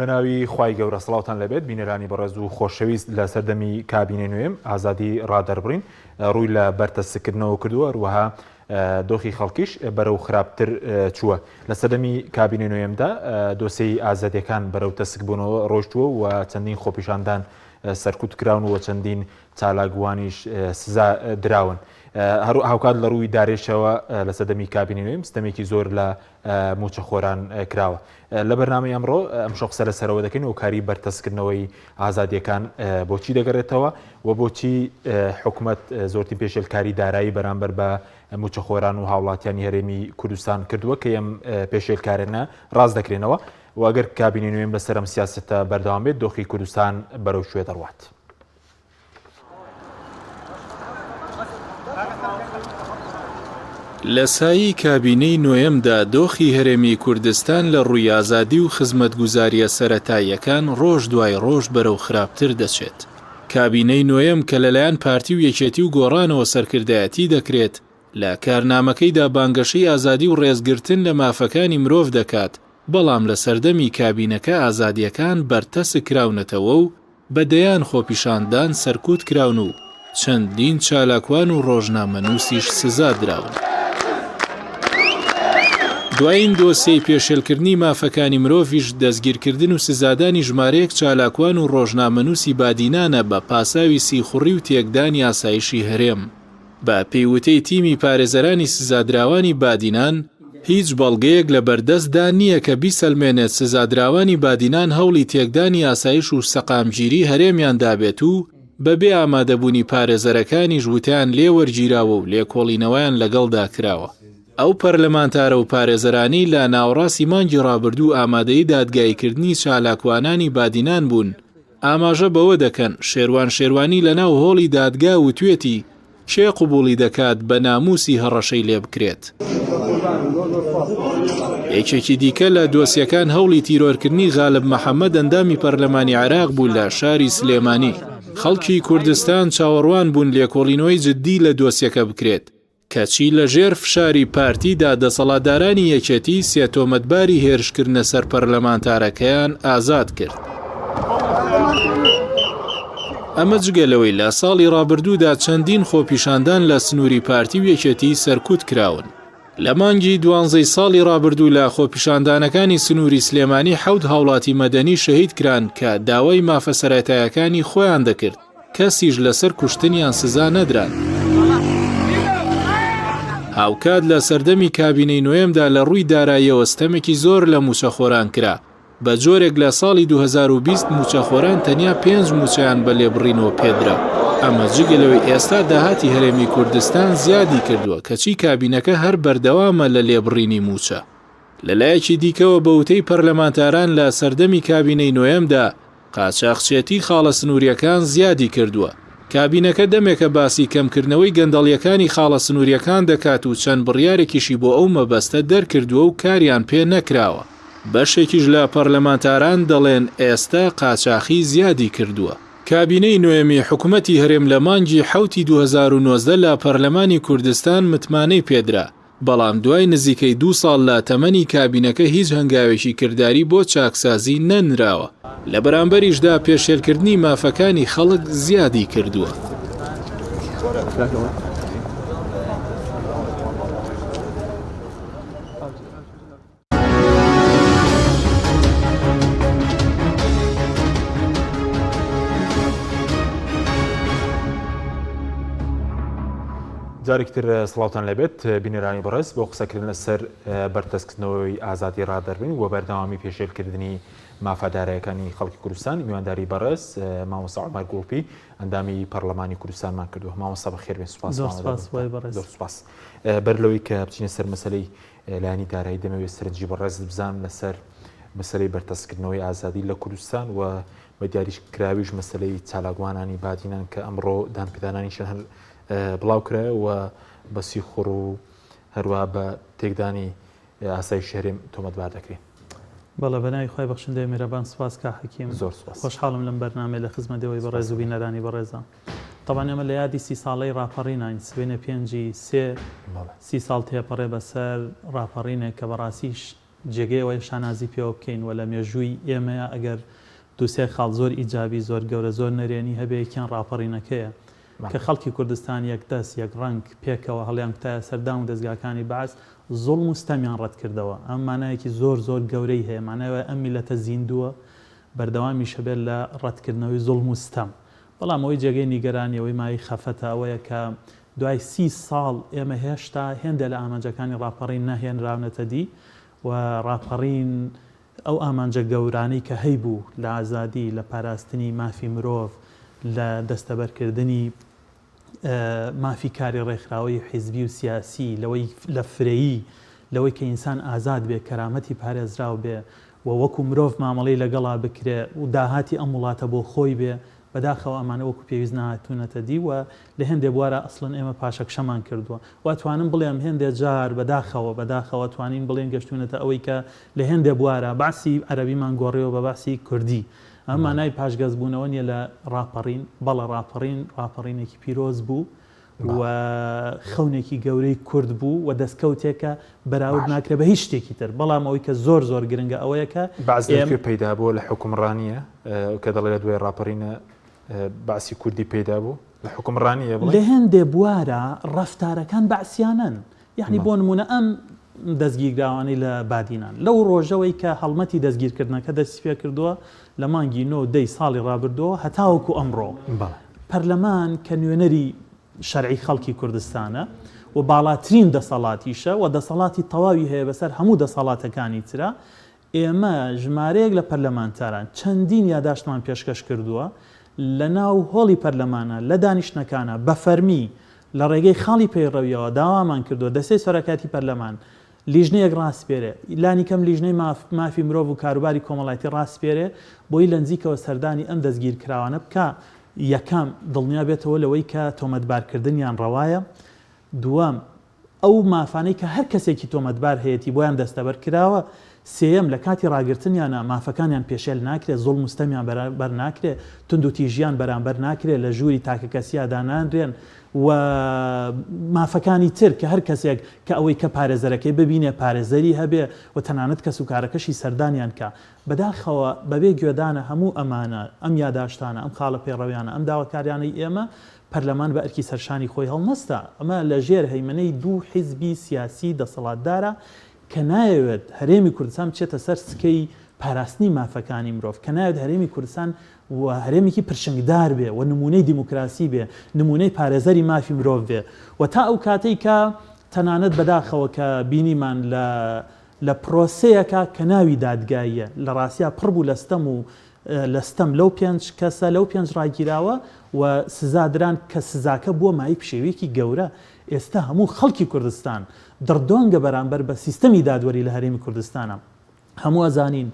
بەناوی خوای گەورە سڵاوتان لێبێت بینەرانی بەڕێز و خۆشەویست لە سەردەمی کابینەی نوێم ئازادی ڕادەربڕین ڕووی لە بەرتەسکردنەوە کردووە هەروەها دۆخی خەڵکیش بەرەو خراپتر چووە لە سەردەمی کابینەی نوێمدا دۆسێی ئازادیەکان بەرەو تەسکبوونەوە ڕۆشتووە و چەندین خۆپیشاندان سەرکوت کراون و چەندین چالاکوانیش سزا دراون. هەرو هاوکات لە ڕووی دارێشەوە لە سەردەمی کابینەی نوێم ستەمێکی زۆر لە مووچەخۆران کراوە. لە بەرنامەی ئەمڕۆ ئەمشەو قسە لەسەرەوە دەکەین هۆکاری بەرتەسکردنەوەی ئازادییەکان بۆچی دەگەڕێتەوە و بۆچی حکومەت زۆرترین پێشێلکاری دارایی بەرامبەر بە مووچەخۆران و هاوڵاتیانی هەرێمی کوردستان کردووە کە ئەم پێشێلکارانە ڕاست دەکرێنەوە و ئەگەر کابینەی نوێم لەسەر ئەم سیاسەتە بەردەوام بێت دۆخی کوردستان بەرەو کوێ دەڕوات؟ لە سایەی کابینەی نۆیەمدا دۆخی هەرێمی کوردستان لە ڕووی ئازادی و خزمەتگوزارییە سەرەتاییەکان ڕۆژ دوای ڕۆژ بەرەو خراپتر دەچێت. کابینەی نۆیەم کە لەلایەن پارتی و یەکێتی و گۆڕانەوە سەرکردایەتی دەکرێت، لە کارنامەکەیدا بانگەشەی ئازادی و ڕێزگرتن لە مافەکانی مرۆڤ دەکات، بەڵام لە سەردەمی کابینەکە ئازادییەکان بەرتەسک کراونەتەوە و بە دەیان خۆپیشاندان سەرکوت کراون و چەندین چالاکوان و ڕۆژنامەنووسیش سزا دراون. دوایین دۆسیەی پێشێلکردنی مافەکانی مرۆڤیش دەستگیرکردن و سزادانی ژمارەیەک چالاکوان و ڕۆژنامەنووسی بادینانە بە پاساوی سیخوڕی و تێکدانی ئاسایشی هەرێم. بە پێی وتەی تیمی پارێزەرانی سزادراوانی بادینان، هیچ بەڵگەیەک لە بەردەستدا نییە کە بیسەلمێنێت سزادراوانی بادینان هەوڵی تێکدانی ئاسایش و سەقامگیری هەرێمیان دابێت و بەبێ ئامادەبوونی پارێزەرەکانیش وتەیان لێ وەرگیراوە و لێکۆڵینەوەیان لەگەڵدا کراوە. ئەو پەرلەمانتارە و پارێزەرانەی لە ناوەڕاستی مانگی ڕابردوو ئامادەی دادگاییکردنی چالاکوانانی بادینان بوون، ئاماژە بەوە دەکەن، شێروان شێروانی لەناو هۆڵی دادگا وتوێتی، کێ قبوڵی دەکات بە ناموسی هەڕەشەی لێبکرێت؟ یەکێکی دیکە لە دۆسیەکان هەوڵی تیرۆرکردنی غالب محەمەد ئەندامی پەرلەمانی عێراق بوو لە شاری سلێمانی. خەڵکی کوردستان چاوەڕوان بوون لێکۆڵینەوەی جددی لە دۆسیەکە بکرێت، کەچی لە ژێر فشاری پارتی دا دەسەڵاتدارانی یەکێتی سێ تۆمەتباری هێرشکردنە سەر پەرلەمانتارەکەیان ئازاد کرد. ئەمە جگە لەوەی لە ساڵی ڕابردوودا چەندین خۆپیشاندان لە سنووری پارتی و یەکێتی سەرکوت کراون. لە مانگی دوانزەی ساڵی ڕابردوو لە خۆپیشاندانەکانی سنووری سلێمانی حەوت هاوڵاتی مەدەنی شەهید کران کە داوای مافە سەرەتایەکانی خۆیان دەکرد. کەسیش لەسەر کوشتنیان سزا نەدران. هاوکات لە سەردەمی کابینەی نۆیەمدا لە ڕووی داراییەوە ستەمێکی زۆر لە مووچەخۆران کرا، بە جۆرێک لە ساڵی 2020 مووچەخۆران تەنیا پێنج مووچەیان بە لێبڕینەوە پێدرا، ئەمە جگە لەوەی ئێستا داهاتی هەرێمی کوردستان زیادی کردووە کەچی کابینەکە هەر بەردەوامە لە لێبڕینی مووچە. لەلایەکی دیکەوە بە وتەی پەرلەمانتاران لە سەردەمی کابینەی نۆیەمدا قاچاخچێتی خاڵە سنوورییەکان زیادی کردووە. کابینەکە دەمێکە باسی کەمکردنەوەی گەندەڵییەکانی خاڵە سنوورییەکان دەکات و چەند بڕیارێکیشی بۆ ئەو مەبەستە دەرکردووە و کاریان پێ نەکراوە. بەشێکیش لە پەرلەمانتاران دەڵێن ئێستا قاچاخی زیادی کردووە. کابینەی نۆیەمی حکومەتی هەرێم لە مانگی حەوتی 2019 لە پەرلەمانی کوردستان متمانەی پێدرا، بەڵام دوای نزیکەی دوو ساڵ لە تەمەنی کابینەکە هیچ هەنگاوێکی کرداری بۆ چاکسازی نەنراوە. لە بەرامبەریشدا پێشێلکردنی مافەکانی خەڵک زیادی کردووە. جارێکی تر سڵاوتان لێبێت بینەرانی بەڕێز بۆ قسەکردن لەسەر بەرتەسکردنەوەی ئازادی ڕادەربڕین و بەردەوامی پێشێلکردنی مافە دارایەکانی خەڵکی کوردستان میوانداری بەڕێز مامۆستا عومەر گوڵپی ئەندامی پەرلەمانی کوردستانمان کردووە مامۆستا بەخێربێن سوپاس زۆر سوپاس بەر لەوەی کە بچینە سەر مەسەلەی لایەنی دارایی دەمەوێت سەرنجی بەڕێزت بزانم لەسەر مەسەلەی بەرتەسکردنەوەی ئازادی لە کوردستان و بە دیاریش کراویش مەسەلەی چالاکوانانی بادینان کە ئەمڕۆ دانپێدانانیشیان هەر بڵاو کرایە و بە سیخوڕ و هەروە بە تێکدانی ئاسایشی هەرێم تۆمەتبار دەکرێن. بەڵێ بە ناوی خوای بەخشندەی میهرەبان سوپاس کاک حەکیم. زۆر سوپاس. خۆشحاڵم لەم بەرنامەیە لە خزمەت ئێوەی بەڕێز و بینەرانی بەڕێزا. تەبعەن ئێمە لە یادی سی ساڵەی ڕاپەڕیناین، سبەینێ پێنجی سێ سی ساڵ تێپەڕێ بەسەر ڕاپەڕینێک کە بەڕاستی. جێگەی ئەوەیە شانازی پێوە بکەین و لە مێژووی ئێمەیا ئەگەر دوو سێ خاڵ زۆر ئیجابی زۆر گەورە زۆر نەرێنی هەبێ یەکیان ڕاپەڕینەکەیە کە خەڵکی کوردستان یەک دەست یەک ڕەنگ پێکەوە هەڵیانکوتایە سەر دام و دەزگاکانی بەعس زوڵم و ستەمیان ڕەت کردەوە ئەم مانایەکی زۆر زۆر گەورەی هەیە مانای وایە ئەم میللەتە زیندووە بەردەوامیش هەبێت لە ڕەتکردنەوەی زوڵم و ستەم بەڵام ئەوەی جێگەی نیگەرانی ئەوەی مایەی خەفەتە ئەوەیە کە دوای سی ساڵ ئێمە هێشتا هێندێ لە ئامانجەکانی ڕاپەڕین نەهێنراونەتە دی و ڕاپەڕین ئەو ئامانجە گەورانەی کە هەیبوو لە ئازادی، لە پاراستنی مافی مرۆڤ، لە دەستەبەرکردنی مافی کاری ڕێکخراوەیی و حیزبی و سیاسی، لەوەی لە فرەیی، لەوەی کە ئینسان ئازاد بێ، کەرامەتی پارێزراو بێ و وەکوو مرۆڤ مامەڵەی لەگەڵا بکرێ و داهاتی ئەم وڵاتە بۆ خۆی بێ، بەداخەوە ئەمانە وەکوو پێویست نەهاتوونەتە دی و لە هێندێ بوارا ئەسڵەن ئێمە پاشەکشەمان کردووە و ئەتوانم بڵێم هێندێ جار بەداخەوە بەداخەوە توانین بڵێین گەشتوونەتە ئەوەی کە لە هێندێ بوارا بەعسی عەرەبیمان گۆڕیوە بە بەعسی کوردی. ئەمە مانای پاشگەزبوونەوە نییە لە ڕاپەڕین، بەڵێ ڕاپەڕین ڕاپەڕینێکی پیرۆز بوو و خەونێکی گەورەی کورد بوو و دەستکەوتێکە بەراورد ناکرێت بە هیچ شتێکی تر، بەڵام ئەوەی کە زۆر زۆر گرنگە ئەوەیە کە بەعس لە کوێ پەیدا بووە؟ لە حوکمڕانییە کە دەڵێ لە دوای ڕاپەڕینە بەعسی کوردی پەیدا بوو؟ لە حوکمڕانییە بڵێ؟ لە هێندێ بوارا ڕەفتارەکان بەعسیانەن، یەعنی بۆ نموونە ئەم دەستگیرکراوانەی لە بادینان لەو ڕۆژەوەی کە هەڵمەتی دەستگیرکردنەکە دەستی پێکردووە لە مانگی نۆ دەی ساڵی ڕابردووەوە هەتاوەکو ئەمڕۆ پەرلەمان کە نوێنەری شەرعی خەڵکی کوردستانە و باڵاترین دەسەڵاتیشە و دەسەڵاتی تەواوی هەیە بەسەر هەموو دەسەڵاتەکانی ترا ئێمە ژمارەیەک لە پەرلەمانتاران چەندین یاداشتمان پێشکەش کردووە لە ناو هۆڵی پەرلەمانە لە دانیشتنەکانە بە فەرمی لە ڕێگەی خاڵی پەیڕەویەوە داوامان کردووە دەستەی سەرۆکایەتی پەرلەمان لیژنەیەک ڕاسپێرێ لانیکەم لیژنەی ماف مافی مرۆڤ و کاروباری کۆمەڵایەتی ڕاسپێرێ بۆی لەنزیکەوە سەردانی ئەم دەستگیرکراوانە بکا یەکەم دڵنیا بێتەوە لەوەی کە تۆمەتبارکردنیان ڕەوایە دووەم ئەو مافانەی کە هەر کەسێکی تۆمەتبار هەیەتی بۆیان دەستەبەر کراوە، سێیەم، لە کاتی ڕاگرتنیانا مافەکانیان پێشێل ناکرێت، زوڵم و ستەمیان بەرامبەر ناکرێت، توندوتیژیان بەرامبەر ناکرێت، لە ژووری تاکەکەسیا دانانرێن و مافەکانی تر کە هەر کەسێک کە ئەوەی کە پارێزەرەکەی ببینێ پارێزەری هەبێ و تەنانەت کەسوکارەکەشی سەردانیان کا. بەداخەوە بەبێ گوێدانە هەموو ئەمانە، ئەم یاداشتانە، ئەم خاڵە پەیڕەویانە، ئەم داواکاریانەی ئێمە، پەرلەمان بە ئەرکی سەرشانی خۆی هەڵنەستا، ئەمە لە ژێر هەیمەنەی دوو حیزبی سیاسی دەسەڵاتدارە کە نایەوێت هەرێمی کوردستان بچێتە سەر سکەی پاراستنی مافەکانی مرۆڤ، کە نایەوێت هەرێمی کوردستان و هەرێمێکی پرشنگدار بێ و نموونەی دیموکراسی بێ، نموونەی پارێزەری مافی مرۆڤ بێ و تا ئەو کاتەی کە تەنانەت بەداخەوە کە بینیمان لە لە پرۆسەیەکا کە ناوی دادگاییە لە ڕاستیا پڕ بوو لە ستەم و لە ستەم لەو پێنج کەسە لەو پێنج ڕاگیراوە و سزا دران کە سزاکە بووە مایەی پشێویەکی گەورە ئێستا هەموو خەڵکی کوردستان دڕدۆنگە بەرامبەر بە سیستەمی دادوەری لە هەرێمی کوردستانە هەموو ئەزانین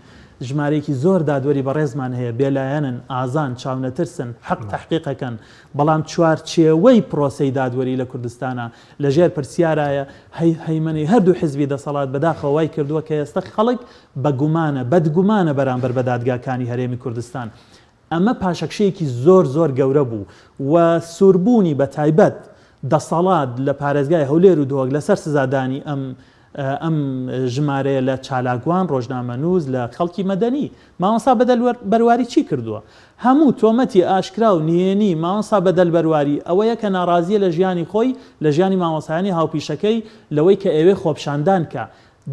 ژمارەیەکی زۆر دادوەری بەڕێزمان هەیە بێلایەنن ئازان چاونەترسن حەق تەحقیقەکەن بەڵام چوارچێوەی پرۆسەی دادوەری لە کوردستانە لەژێر پرسیارایە هەیمەنەی هەردوو حزبی دەسەڵات بەداخەوە وای کردووە کە ئێستا خەڵک بە گومانە، بەدگومانە بەرامبەر بە دادگاکانی هەرێمی کوردستان. ئەمە پاشەکشەیەکی زۆر زۆر گەورە بوو و سووربوونی بە تایبەت دەسەڵات لە پارێزگای هەولێر و دهۆک لەسەر سزادانی ئەم ئەم ژمارەیە لە چالاکوان، ڕۆژنامەنووس، لە خەڵکی مەدەنی. مامۆستا بەدەل بەرواری چی کردووە؟ هەموو تۆمەتی ئاشکرا و نهێنی مامۆستا بەدەل بەرواری ئەوەیە کە ناڕازییە لە ژیانی خۆی، لە ژیانی مامۆستایانی هاوپیشەکەی، لەوەی کە ئەیەوێ خۆپیشاندان کا.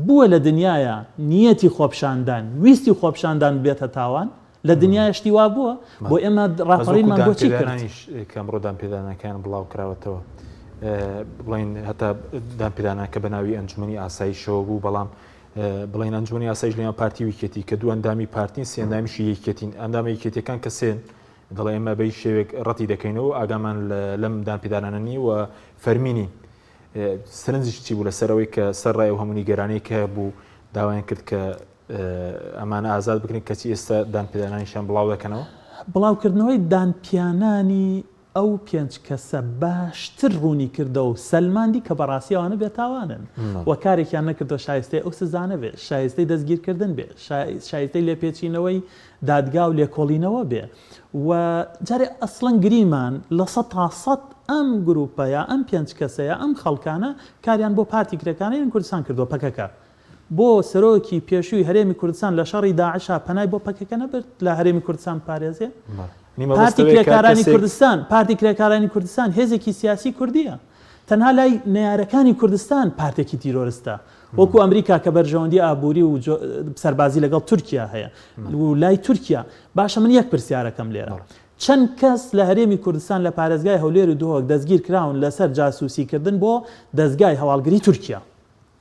بووە لە دنیایا نیەتی خۆپیشاندان، ویستی خۆپیشاندان ببێتە تاوان؟ لە دنیایا شتی وا بووە؟ بۆ ئێمە ڕاپەڕینمان بۆ چی کرد؟ کە ئەمڕۆ دانپێدانانەکەیان بڵاو کراوەتەوە بڵێن هەتا دانپێدانانەکە بە ناوی ئەنجومەنی ئاسایشەوە بوو بەڵام بڵێن ئەنجومەنی ئاسایش لەناو پارتی و یەکێتی کە دوو ئەندامی پارتین سێ ئەندامیشی یەکێتین ئەندامە یەکێتیەکان کە سێن دەڵێ ئێمە بە هیچ شێوێک ڕەتی دەکەینەوە ئاگامان لەم دانپێدانانە نییە و فەرمی نین سەرنجیش چی بوو لەسەر ئەوەی کە سەر ڕای ئەو هەموو نیگەرانەی کە بوو داوایان کرد کە ئەمانە ئازاد بکرێن کەچی ئێستا دانپێدانانیشیان بڵاو دەکەنەوە؟ بڵاوکردنەوەی دانپیانانی ئەو پێنج کەسە باشتر ڕوونی کردەوە و سەلماندی کە بەڕاستی ئەوانە بێتاوانن و کارێکیان نەکردووە شایستەی ئەو سزانە بێ، شایستەی دەستگیرکردن بێ، شایستەی لێپێچینەوەی دادگا و لێکۆڵینەوە بێ. و جارێ ئەسڵەن گریمان 100% ئەم گروپە یا ئەم پێنج کەسە یا ئەم خەڵکانە کاریان بۆ پارتی کرێکارانی کوردستان کردووە پەکەکە. بۆ سەرۆکی پێشووی هەرێمی کوردستان لە شەڕی داعشا پەنای بۆ پەکەکە نەبرد لە هەرێمی کوردستان بپارێزێ؟ پارتی کرێکارانی کوردستان پارتی کرێکارانی کوردستان هێزێکی سیاسی کوردیە تەنها لای نەیارەکانی کوردستان پارتێکی تیرۆرستە وەکو ئەمریکا کە بەرژەوەندی ئابووری و سەربازی لەگەڵ تورکیا هەیە و لای تورکیا باشە من یەک پرسیارەکەم لێرە چەند کەس لە هەرێمی کوردستان لە پارێزگای هەولێر و دهۆک دەستگیر کراون لەسەر جاسوسیکردن بۆ دەزگای هەواڵگری تورکیا؟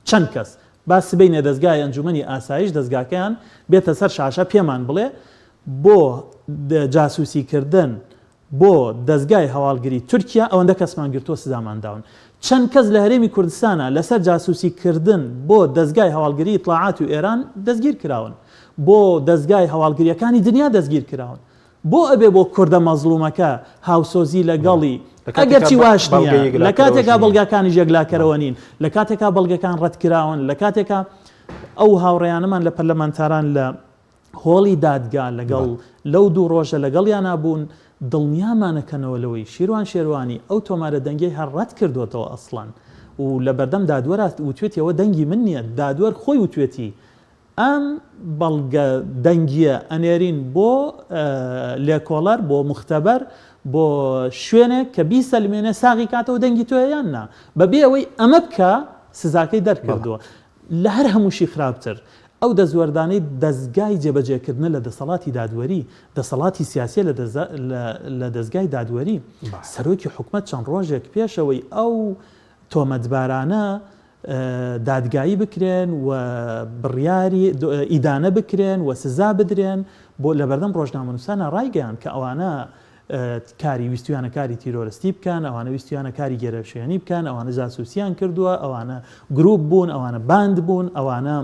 چەند کەس؟ با سبەینێ دەزگای ئەنجومەنی ئاسایش دەزگاکەیان بێتە سەر شاشە پێمان بڵێ بۆ جاسوسی کردن بۆ دەزگای هەواڵگری تورکیا ئەوەندە کەسمان گرتووە سزامان داون. چەند کەس لە هەرێمی کوردستانا لەسەر جاسوسی کردن بۆ دەزگای هەواڵگری ئیتڵاعات و ئێران دەستگیر کراون. بۆ دەزگای هەواڵگریەکانی دنیا دەستگیر کراون. بۆ ئەبێ بۆ کوردە مەزڵومەکە هاوسۆزی لەگەڵی ئەگەرچی واش نییە لە کاتێکا بەڵگاکانیش یەکلاکەرەوە نین لە کاتێکا بەڵگەکان ڕەتکراون لە کاتێکا ئەو هاوڕێیانەمان لە پەرلەمانتاران لە هۆڵی دادگا لەگەڵ لەو دوو ڕۆژە لەگەڵیانا بوون دڵنیامانەکەنەوە لەوەی شیروان شێروانی ئەو تۆمارە دەنگیەی هەر ڕەت کردۆتەوە ئەسڵەن و لە بەردەم دادوەرا وتوێتی ئەوە دەنگی من نییە دادوەر خۆی وتوێتی ئەم بەڵگە دەنگییە ئەنێرین بۆ لێکۆڵەر، بۆ موختەبەر، بۆ شوێنێک کە بیسەلمێنێ ساغی کاتەوە دەنگی تۆیە یان نا. بەبێ ئەوەی ئەمە بکا سزاکەی دەرکردووە. لە هەر هەمووشی خراپتر ئەو دەستوەردانەی دەزگای جێبەجێکردنە لە دەسەڵاتی دادوەری، دەسەڵاتی سیاسیە لە دەزگای دادوەری. سەرۆکی حکومەت چەند ڕۆژێک پێش ئەوەی ئەو تۆمەتبارانە دادگایی بکرێن و بڕیاری ئیدانە بکرێن و سزا بدرێن بۆ لەبەردەم ڕۆژنامەنووسانە ڕایگەیاند کە ئەوانە کاری ویستویانە کاری تیرۆرستی بکەن ئەوانە ویستویانە کاری گێرەشوێنی بکەن ئەوانە جاسوسیان کردووە ئەوانە گروپ بوون ئەوانە باند بوون ئەوانە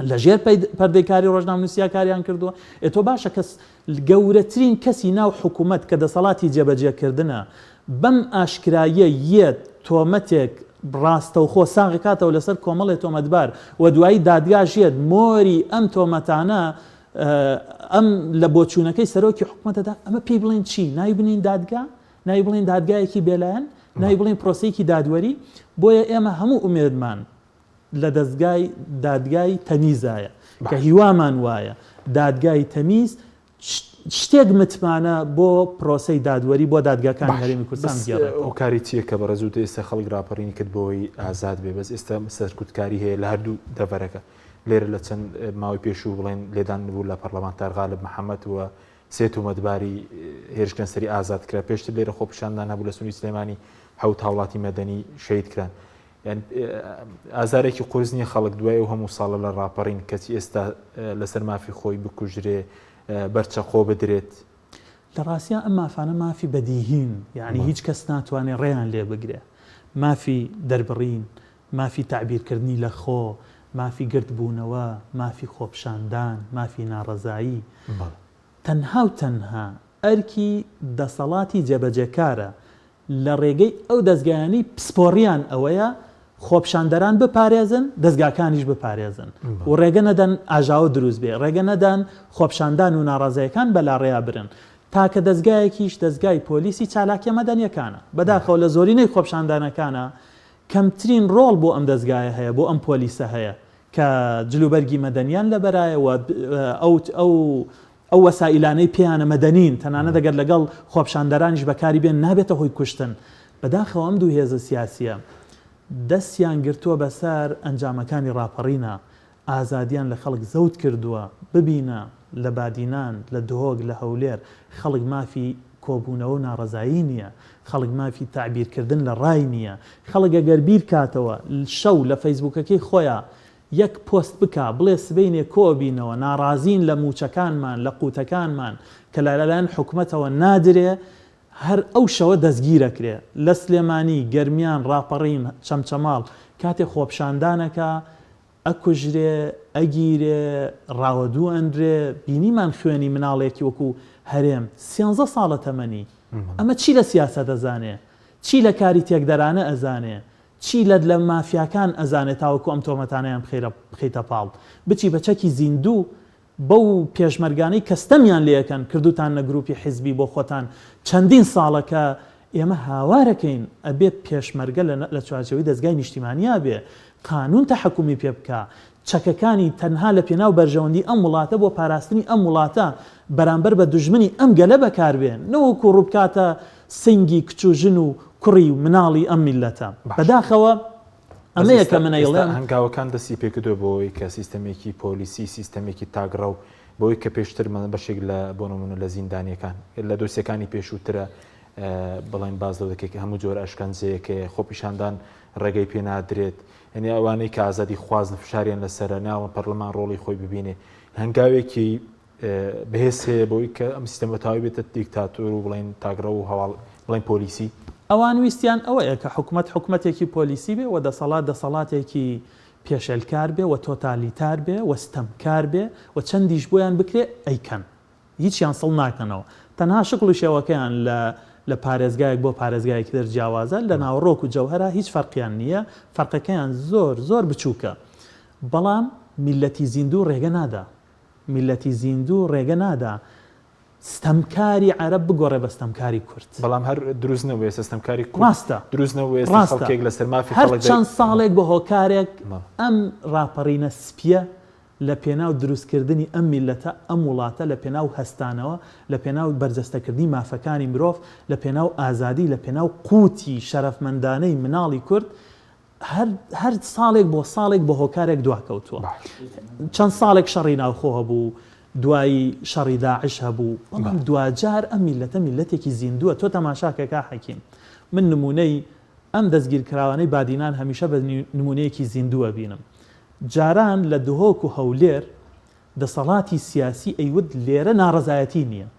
لە ژێر پەردەی کاری ڕۆژنامەنووسیا کاریان کردووە. ئێ تۆ باشە کەس گەورەترین کەسی ناو حکوومەت کە دەسەڵاتی جێبەجێکردنە بەم ئاشکراییە یەت تۆمەتێک ڕاستەوخۆ ساغکاتەوە لەسەر کۆمەڵێ تۆمەتبار و دوایی دادگاش یەت مۆری ئەم تۆمەتانە ئەم لە بۆچوونەکەی سەرۆکی حکوومەتەدا ئەمە پێی بڵێن چی؟ ناوی بنێین دادگا؟ ناوی بڵێین دادگایەکی بێلایەن؟ ناوی بڵێین پرۆسەیەکی دادوەری؟ بۆیە ئێمە هەموو ئومێدمان لە دەزگای دادگای تەمیزایە کە هیوامان وایە دادگای تەمیز شتێک متمانە بۆ پرۆسەی دادوەری بۆ دادگاکانی هەرێمی کوردستان بگێڕێتەوە. هۆکاری چییە کە بەڕێز وتت ئێستا خەڵک راپەڕینی کرد بۆی ئازاد بێ بەس ئێستا سەرکوتکاری هەیە لە هەردوو دەڤەرەکە لێرە لە چەند ماوەی پێشوو بڵێن لێدان بوو لە پەرلەمانتار غالب محەممەد و سێ تۆمەتباری هێرشکردنە سەری ئازاد کرا پێشتر لێرە خۆپیشاندان هەبوو لە سنووری سلێمانی حەوت هاوڵاتی مەدەنی شەهید کران یان ئازارێکی قورس نییە خەڵک دوای ئەو هەموو ساڵە لە ڕاپەڕین کەچی ئێستا لەسەر مافی خۆی بکوژرێ بەرچەقۆ بدرێت؟ لە ڕاستیا ئەم مافانە مافی بەدیهین یعنی هیچ کەس ناتوانێ ڕێیان لێ بگرێ مافی دەربڕین مافی تەعبیرکردنی لە خۆ مافی گردبوونەوە مافی خۆپشاندان مافی ناڕەزایی تەنها و تەنها ئەرکی دەسەڵاتی جێبەجێکارە لە ڕێگەی ئەو دەزگایانەی پسپۆڕیان ئەوەیە خۆپیشاندەران بپارێزن، دەزگاکانیش بپارێزن و ڕێگە نەدەن ئاژاوە دروست بێ، ڕێگە نەدەن خۆپیشاندان و ناڕەزایەکان بەلاڕێیا برن. تاکە دەزگایەکیش دەزگای پۆلیسی چالاکیە مەدەنیەکانە. بەداخەوە لە زۆرینەی خۆپیشاندانەکانا کەمترین ڕۆڵ بۆ ئەم دەزگایە هەیە، بۆ ئەم پۆلیسە هەیە کە جلوبەرگی مەدەنیان لەبەرایە و ئەو ئەو ئەو وەسائیلانەی پێیانە مەدەنین، تەنانەت ئەگەر لەگەڵ خۆپیشاندەرانیش بەکاری بێن نابێتە هۆی کوشتن. بەداخەوە ئەم دوو هێزە سیاسییە دەستیان گرتووە بەسەر ئەنجامەکانی ڕاپەڕینا، ئازادیان لە خەڵک زەوت کردووە، ببینە لە بادینان، لە دهۆک، لە هەولێر خەڵک مافی کۆبوونەوە و ناڕەزایی نییە، خەڵک مافی تەعبیرکردن لە ڕای نییە، خەڵک ئەگەر بیرکاتەوە شەو لە فەیسبووکەکەی خۆیا یەک پۆست بکا بڵێ سبەینێ کۆئەبینەوە ناڕازین لە موچەکانمان لە قوتەکانمان کە لەلایەن حکومەتەوە نادرێ هەر ئەو شەوە دەستگیرەکرێ لە سلێمانی گەرمیان ڕاپەڕین چەمچەماڵ کاتێ خۆپشاندانەکا ئەکوژرێ ئەگیرێ ڕاوەدوو ئەنرێ بینیمان خوێنی مناڵێکی وەکو هەرێم سیانزە ساڵە تەمەنی ئەمە چی لە سیاسەت ئەزانێ چی لە کاری تێکدەرانە ئەزانێ چی لە لە مافیاکان ئەزانێ تاوەکو ئەم تۆمەتانەیان بخەیتە پاڵ بچی بە چەکی زیندوو بەو پێشمەرگانەی کە ستەمیان لێ ئەکەن کردوتاننە گروپی حیزبی بۆ خۆتان چەندین ساڵە کە ئێمە هاوارەکەین ئەبێ پێشمەرگە لە لە چوارچێوەی دەزگای نیشتیمانیا بێ قانون تەحەکومی پێ بکا. چەکەکانی تەنها لە پێناو بەرژەوەندی ئەم وڵاتە بۆ پاراستنی ئەم وڵاتە بەرامبەر بە دوژمنی ئەم گەلە بەکاربێ نەوەکو ڕووبکاتە سنگی کچ و ژن و کوڕی و مناڵی ئەم میللەتە. بەداخەوە ئەمەیە کە من ئەیڵێم. ئێستا هەنگاوەکان دەستی پێکردووە بۆ ئەوەی کە سیستەمێکی پۆلیسی، سیستەمێکی تاکڕەو، بەوەی کە پێشتر بەشێک لە بۆ نموونە لە زیندانییەکان لە دۆسیەکانی پێشووترە بڵێن باس لەوە دەکرێت کە هەموو جۆرە ئەشکەنجەیەک هەیە، خۆپیشاندان ڕێگەی پێ نادرێت، یانی ئەوانەی کە ئازادی خوازن فشاریان لەسەرە، ناڵێن پەرلەمان ڕۆڵی خۆی ببینێ. هەنگاوێکی بەهێز هەیە بۆی کە ئەم سیستەمە تەواوی بێتە دیکتاتۆر و بڵێن تاکڕەو و هەواڵ بڵێن پۆلیسی؟ ئەوان ویستیان ئەوەیە کە حکومەت حکومەتێکی پۆلیسی بێ و دەسەڵات دەسەڵاتێکی پێشێلکار بێ و تۆتالیتار بێ و ستەمکار بێ و چەندیش بۆیان بکرێ ئەیکەن. هیچیان سڵ ناکەنەوە. تەنها شکڵ و شێوەکەیان لە لە پارێزگایەک بۆ پارێزگایەکی تر جیاوازە، لە ناوەڕۆک و جەوهەرا هیچ فەرقیان نییە، فەرقەکەیان زۆر زۆر بچووکە. بەڵام میللەتی زیندوو ڕێگە نادا. میللەتی زیندوو ڕێگە نادا ستەمکاری عەرەب بگۆڕێ بە ستەمکاری کورد. بەڵام هەر دروست نەبوو ئێستا ستەمکاری کورد ڕاستە. دروست نەبوو ئێستا ڕاستە. خەڵکێک لەسەر مافی هەر خەڵک چەند ساڵێک بە هۆکارێک ئەم ڕاپەڕینە سپییە لە پێناو دروستکردنی ئەم میللەتە، ئەم وڵاتە، لە پێناو هەستانەوە، لە پێناو بەرجەستەکردنی مافەکانی مرۆڤ، لە پێناو ئازادی، لە پێناو قوتی شەرەفمەندانەی مناڵی کورد، هەر هەر ساڵێک بۆ ساڵێک بە هۆکارێک دواکەوتووە. چەند ساڵێک شەڕی ناوخۆ هەبوو، دوایی شەڕی داعش هەبوو، بەڵام دواجار ئەم میللەتە میللەتێکی زیندووە. تۆ تەماشاکە کا حەکیم، من نموونەی ئەم دەستگیرکراوانەی بادینان هەمیشە بە نموونەیەکی زیندوو ئەبینم. جاران لە دهۆک و هەولێر دەسەڵاتی سیاسی ئەیوت لێرە ناڕەزایەتی نییە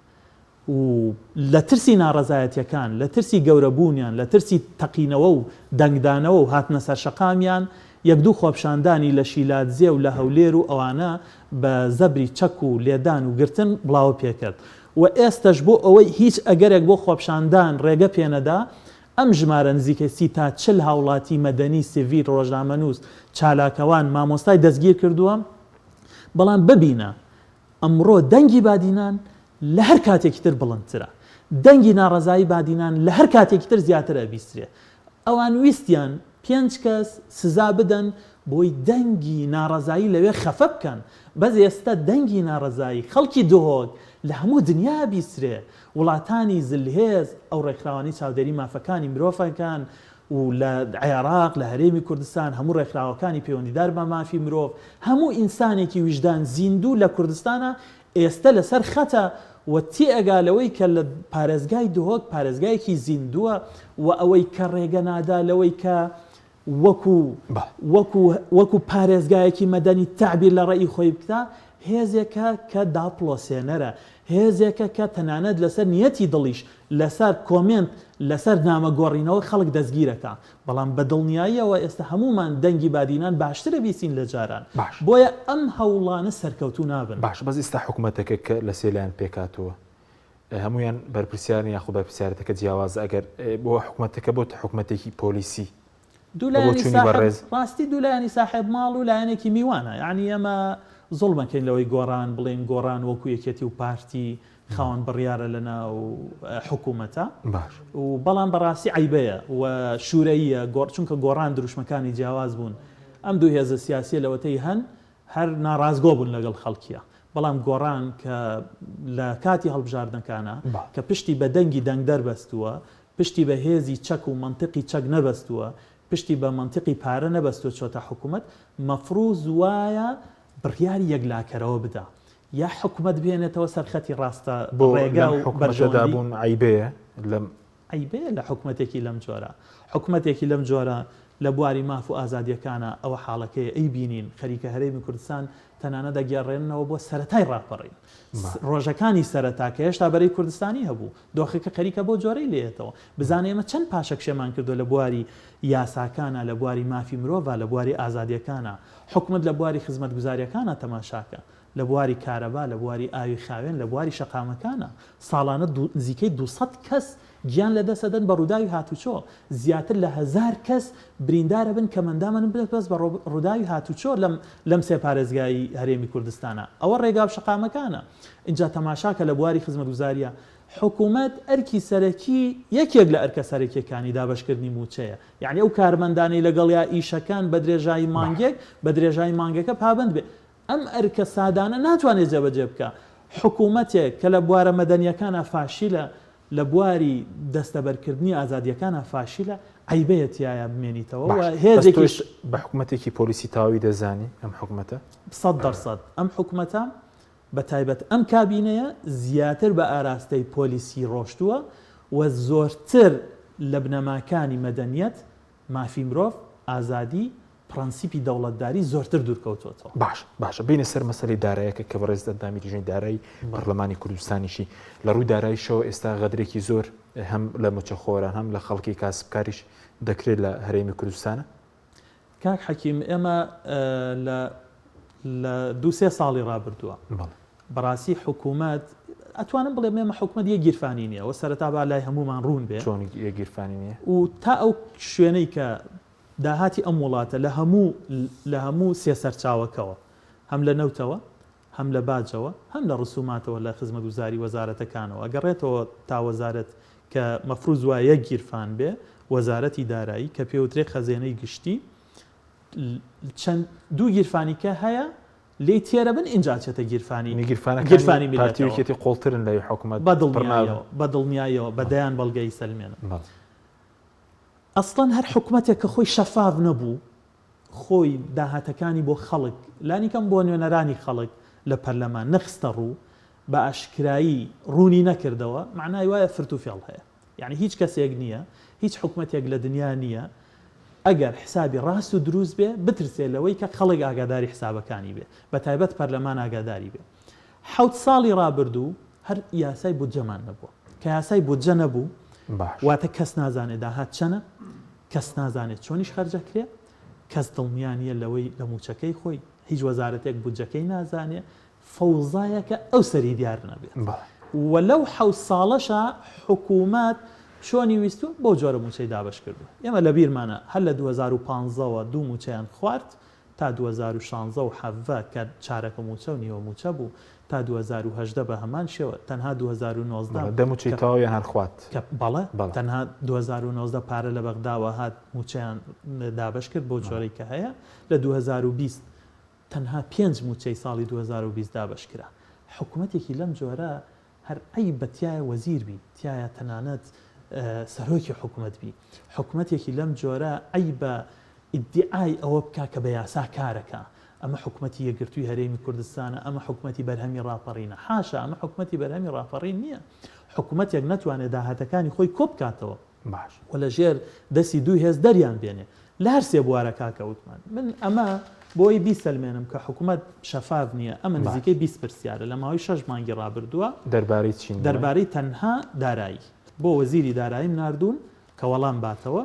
و لە ترسی ناڕەزایەتیەکان، لە ترسی گەورەبوونیان، لە ترسی تەقینەوە و دەنگدانەوە و هاتنە سەرشەقامیان، یەک دوو خۆپشاندانی لە شیلادزێ و لە هەولێر و ئەوانە بە زەبری چەک و لێدان و گرتن بڵاوە پێکرد و ئێستەش بۆ ئەوەی هیچ ئەگەرێک بۆ خۆپشاندان ڕێگە پێنەدا ئەم ژمارە نزیکەی سی تا 40 هاوڵاتی مەدەنی، سڤیل، ڕۆژنامەنووس، چالاکەوان، مامۆستای دەستگیر کردووە، بەڵام ببینە ئەمڕۆ دەنگی بادینان لە هەر کاتێکی تر بڵندترە، دەنگی ناڕەزایی بادینان لە هەر کاتێکی تر زیاتر ئەبیسترێ. ئەوان ویستیان پێنج کەس سزا بدەن بۆی دەنگی ناڕەزایی لەوێ خەفە بکەن، بەس ئێستە دەنگی ناڕەزایی خەڵکی دهۆک لە هەموو دنیا ئەبیسترێ، وڵاتانی زلهێز، ئەو ڕێکخراوانەی چاودێری مافەکانی مرۆڤەکان و لە عێراق، لە هەرێمی کوردستان، هەموو ڕێکخراوەکانی پەیوەندیدار بە مافی مرۆڤ، هەموو ئینسانێکی ویژدان زیندوو لە کوردستانا ئێستە لەسەر خەتە و تێئەگا لەوەی کە لە پارێزگای دهۆک پارێزگایەکی زیندووە و ئەوەی کە ڕێگە نادا لەوەی کە وەکو وەکو وەکو پارێزگایەکی مەدەنی تەعبیر لە ڕەئی خۆی بکا، هێزێکە کە داپڵۆسێنەرە، هێزێکە کە تەنانەت لەسەر نیەتی دڵیش، لەسەر کۆمێنت، لەسەر نامە گۆڕینەوە خەڵک دەستگیرەکا. بەڵام بە دڵنیاییەوە ئێستا هەموومان دەنگی بادینان باشتر ئەبیسین لە جاران. باش. بۆیە ئەم هەوڵانە سەرکەوتوو نابن. باشە بەس ئیستا حکومەتەکە کە لە سێ لایەن پێکهاتووە هەموویان بەرپرسیارن یاخود بەرپرسیارەتەکە جیاوازە ئەگەر بۆ حکومەتەکە بۆتە حکومەتێکی پۆلیسی دوو لایەنی ساحێب ڕاستی دوو لایەنی ساحێب ماڵ و لایەنێکی میوانە یانی ئێمە زوڵمەکەین لەوەی گۆڕان بڵێین گۆڕان وەکو یەکێتی و پارتی خاوەن بڕیارە لە ناو حکوومەتە باش و بەڵام بەڕاستی عیبەیە و شوورەیە گۆڕ چونکە گۆڕان دروشمەکانی جیاواز بوون ئەم دوو هێزە سیاسیە لەوەتەی هەن هەر ناڕاستگۆ بوون لەگەڵ خەڵکیە بەڵام گۆڕان کە لە کاتی هەڵبژاردنەکانە کە پشتی بە دەنگی دەنگدەر بەستووە، پشتی بە هێزی چەک و مەنتقی چەک نەبەستووە، پشتی بە مەنتقی پارە نەبەستووە چۆتە حکومەت، مەفروز وایە بڕیاری یەکلاکەرەوە بدا یا حکومەت بهێنێتەوە سەر خەتی ڕاستە بۆ ڕێگا لەم و حکومەتەدا بەرژەوەندی. بوون عەیبەیە لەم. عەیبەیە لە حکومەتێکی لەم جۆرە. حکومەتێکی لەم جۆرە لە بواری ماف و ئازادیەکانا ئەوە حاڵەکەیە ئەیبینین خەریکە هەرێمی کوردستان تەنانەت ئەگێڕێننەوە بۆ سەرەتای ڕاپەڕین ڕۆژەکانی سەرەتا کە هێشتا بەرەی کوردستانی هەبوو دۆخەکە خەریکە بەو جۆرەی لێیەتەوە بزانە ئێمە چەند پاشەکشێمان کردووە لە بواری یاساکانا لە بواری مافی مرۆڤا لە بواری ئازادیەکانا حکومەت لە بواری خزمەتگوزاریەکانا تەماشاکە لە بواری کارەبا، لە بواری ئاوی خاوێن، لە بواری شەقامەکانە. ساڵانە نزیکەی 200 کەس گیان لەدەست ئەدەن بە ڕووداوی هاتوچۆ، زیاتر لە هەزار کەس بریندار ئەبن کەمئەندامن بەس بە ڕووداوی هاتوچۆ لەم لەم سێ پارێزگای هەرێمی کوردستانە. ئەوە ڕێگا و شەقامەکانە. ئینجا تەماشاکە لە بواری خزمەتگوزارییە. حکومەت ئەرکی سەرەکی یەکێک لە ئەرکە سەرەکیەکانی دابەشکردنی مووچەیە یانی ئەو کارمەندانەی لەگەڵیا ئیشەکان بە درێژایی مانگێک بە درێژایی مانگەکە پابەند بێ ئەم ئەرکە سادانە ناتوانێ جێبەجێ بکا حکومەتێک کە لە بوارە مەدەنیەکانا فاشیلە لە بواری دەستەبەرکردنی ئازادیەکانا فاشیلە عەیبەیە تیایا بمێنیتەوە و باش بەس هێزێکیش تۆش بە حکومەتێکی پۆلیسی تەواوی دەزانی ئەم حکومەتە؟ 100% ئەم حکومەتە بە تایبەت ئەم کابینەیە زیاتر بە ئاراستەی پۆلیسی ڕۆشتووە و زۆرتر لە بنەماکانی مەدەنیەت، مافی مرۆڤ، ئازادی، پڕەنسیپی دەوڵەتداری زۆرتر دوورکەوتووەتەوە. باشە باشە بێینە سەر مەسەلەی دارایەکە کە بەڕێزت ئەندامی لیژنەی دارایی پەرلەمانی کوردستانیشی. لە ڕووی داراییشەوە ئێستا غەدرێکی زۆر هەم لە موچەخۆران هەم لە خەڵکی کاسبکاریش دەکرێت لە هەرێمی کوردستانە؟ کاک حەکیم ئێمە لە لە دوو سێ ساڵی ڕابردووە بەڕاستی حکوومەت ئەتوانم بڵێم ئێمە حکوومەت یەک گیرفانی نییە و سەرەتا با لای هەمومان ڕوون بێ چۆن یەک گیرفانی نییە و تا ئەو شوێنەی کە داهاتی ئەم وڵاتە لە هەموو لە هەموو سێ سەرچاوەکەوە هەم لە نەوتەوە هەم لە باجەوە هەم لە ڕسوماتەوە لە خزمەتگوزاری وەزارەتەکانەوە ئەگەڕێتەوە تا وەزارەت کە مەفروز وایە یەک گیرفان بێ وەزارەتی دارایی کە پێوترێ خەزێنەی گشتی چەند دوو گیرفانی کە هەیە لێی تێرە بن ئینجا ئەچێتە گیرفانی گیرفانی پارتی و یەکێتی قوڵترن لەوی حکومەت بە دڵنیاییەوە بە دڵنیاییەوە بە دەیان بەڵگە ئەیسەلمێنم ئەسڵەن هەر حکومەتێک کە خۆی شەفاف نەبوو خۆی داهاتەکانی بۆ خەڵک، لانیکەم بۆ نوێنەرانی خەڵک لە پەرلەمان نەخستە ڕوو، بە ئاشکرایی ڕوونی نەکردەوە، مەعنای وایە فرت و فێڵ هەیە. یەعنی هیچ کەسێک نییە، هیچ حکومەتێک لە دنیا نییە ئەگەر حسابی ڕاست و دروست بێ، بترسێ لەوەی کە خەڵک ئاگاداری حسابەکانی بێ، بە تایبەت پەرلەمان ئاگاداری بێ. حەوت ساڵی ڕابردوو هەر یاسای بودجەمان نەبووە. کە یاسای بودجە نەبوو، واتە کەس نازانێ داهات چەنە، کەس نازانێت چۆنیش خەرج ئەکرێ، کەس دڵنیا نییە لەوەی لە مووچەکەی خۆی، هیچ وەزارەتێک بودجەکەی نازانێ، فەوزایەکە ئەو سەری دیار نەبێت. و لەو حەوت ساڵەشا حکوومەت چۆنی ویستووە بەو جۆرە مووچەی دابەش کردووە. ئێمە لەبیرمانە هەر لە 2015 وە دوو مووچەیان خوارد، تا 2016 و حەڤە کە چارەکە مووچە و نیوە مووچە بوو، تا 2018 بە هەمان شێوە، تەنها 2019 بەڵێ دە مووچەی کە تەواویان هەر خوارد. کە بەڵێ بەڵێ. تەنها 2019 پارە لە بەغداوە هات مووچەیان دابەش کرد بەو جۆرەی کە هەیە، لە 2020 تەنها پێنج مووچەی ساڵی 2020 دابەش کرا. حکومەتێکی لەم جۆرە هەر عەیبە تیایا وەزیر بی، تیایا تەنانەت سەرۆکی حکومەت بی. حکومەتێکی لەم جۆرە عەیبە ئیدیعای ئەوە بکا کە بە یاسا کارەکا. ئەمە حکومەتی یەکگرتووی هەرێمی کوردستانە، ئەمە حکومەتی بەرهەمی ڕاپەڕینە. حاشا ئەمە حکومەتی بەرهەمی ڕاپەڕین نییە. حکومەتێک نەتوانێ داهاتەکانی خۆی کۆبکاتەوە. باش. و لە ژێر دەستی دوو هێز دەریان بێنێ لە هەر سێ بوارەکا کە وتمان. من ئەمە بۆی بیسەلمێنم کە حکومەت شەفاف نییە، ئەمە نزیکەی 20 پرسیارە لە ماوەی شەش مانگی ڕابردووە دەربارەی چی نییە؟ دەربارەی تەنها دارایی. بۆ وەزیری داراییم ناردوون کە وەڵام باتەوە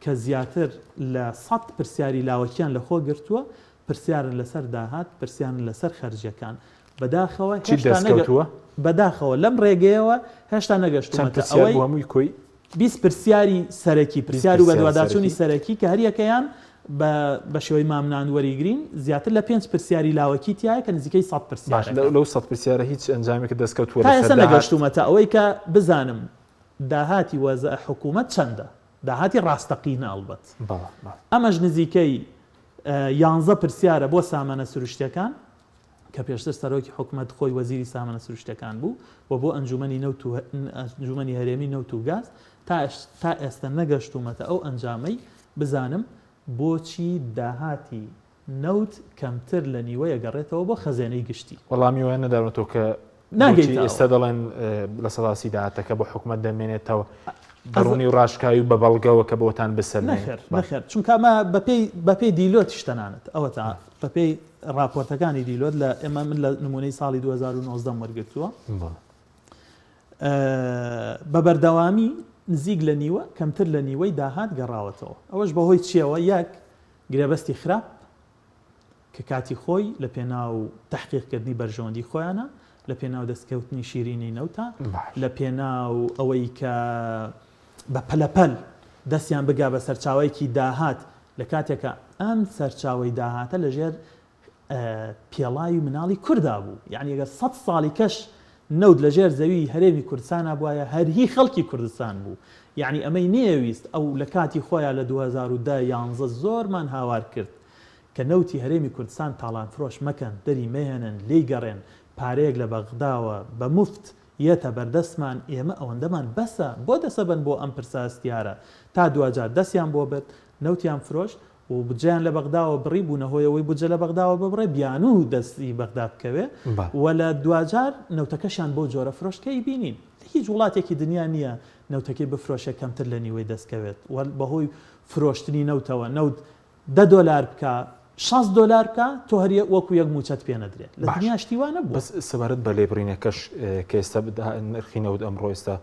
کە زیاتر لە سەد پرسیاری لاوەکیان لە خۆ گرتووە، پرسیارن لەسەر داهات، پرسیارن لەسەر خەرجیەکان. بەداخەوە چیت هێشتا نەگە دەستکەوتووە؟ بەداخەوە لەم ڕێگەیەوە هێشتا چەند نەگەشتوومەتە پرسیار ئەوەی بوو هەمووی کۆی؟ 20 پرسیاری سەرەکی، 20 پرسیار و پرسیاری بەدواداچوونی سەرەکی. سەرەکی کە هەریەکەیان بە بە شێوەی مامناوەند وەریگرین زیاتر لە پێنج پرسیاری لاوەکی تیایە کە نزیکەی 100 باش پرسیارەکە. لەو لەو سەد پرسیارە هیچ ئەنجامێکت دەستکەوتووە تا لەسەر ئێستا داهات؟ نەگەشتوومەتە ئەوەی کە بزانم داهاتی وەزە حکوومەت چەندە، داهاتی ڕاستەقینە ئەڵبەت. بەڵێ بەڵێ. ئەمەش نزیکەی یانزە پرسیارە بۆ سامانە سروشتیەکان کە پێشتر سەرۆکی حکومەت خۆی وەزیری سامانە سروشتیەکان بوو و بۆ ئەنجومەنی نەوت و ئەنجومەنی هەرێمی نەوت و گاز تا تا ئێستا نەگەشتوومەتە ئەو ئەنجامەی بزانم بۆچی داهاتی نەوت کەمتر لە نیوەی ئەگەڕێتەوە بۆ خەزێنەی گشتی. وەڵامی وایان نەداونەتەوە کە بۆچی ناگەیتە ئێستا ئەوە. دەڵێن 30% داهاتەکە بۆ حکومەت دەمێنێتەوە بە ئەز ڕوونی و ڕاشکاوی و بە بەڵگەوە کە بۆتان بسەلمێنن. نەخێر بەڵێ. نەخێر چونکە ئەمە بەپێی بەپێی دیلۆتیش تەنانەت ئەوەتا بەپێی ڕاپۆرتەکانی دیلۆت لە ئێمە من لە نموونەی ساڵی 2019 م وەرگرتووە بەڵێ. بە بەردەوامی نزیک لە نیوە کەمتر لە نیوەی داهات گەڕاوەتەوە ئەوەش بەهۆی چییەوە یەک گرێبەستی خراپ کە کاتی خۆی لە پێناو تەحقیقکردنی بەرژەوەندی خۆیانە، لە پێناو دەستکەوتنی شیرینی نەوتە، لە پێناو ئەوەی کە بە پەلەپەل دەستیان بگا بە سەرچاوەیەکی داهات، لە کاتێکا ئەم سەرچاوەی داهاتە لە ژێر پێڵاوی مناڵی کوردا بوو. یەعنی ئەگەر سەد ساڵی کەش نەوت لە ژێر زەوی هەرێمی کوردستانا بوایە هەر هی خەڵکی کوردستان بوو یەعنی ئەمەی نەیەویست ئەو لە کاتی خۆیا لە 2010 یانزە زۆرمان هاوار کرد کە نەوتی هەرێمی کوردستان تاڵان فرۆش مەکەن دەری مەهێنن لێی گەڕێن پارەیەک لە بەغداوە بە موفت یەتە بەردەستمان ئێمە ئەوەندەمان بەسە بۆ دەسەبەن بۆ ئەم پرسە هەستیارە تا دواجار دەستیان بۆ برد نەوتیان فرۆشت و بودجەیان لە بەغداوە بڕی بوونە هۆی ئەوەی بودجە لە بەغداوە ببڕێ بیانوو دەستی بەغدا بکەوێ و لە دواجار نەوتەکەشیان بەو جۆرە فرۆشت کە ئەیبینین هیچ وڵاتێکی دنیا نییە نەوتەکەی بفرۆشێ کەمتر لە نیوەی دەست کەوێت و بەهۆی فرۆشتنی نەوتەوە نەوت دە دۆلار بکا 60 دۆلار بکا تۆ هەر وەکو یەک مووچەت پێ نەدرێت لە دنیا شتی وا نەبووە. بەس سەبارەت بە لێبڕینەکەش کە ئێستا نرخی نەوت ئەمڕۆ ئێستا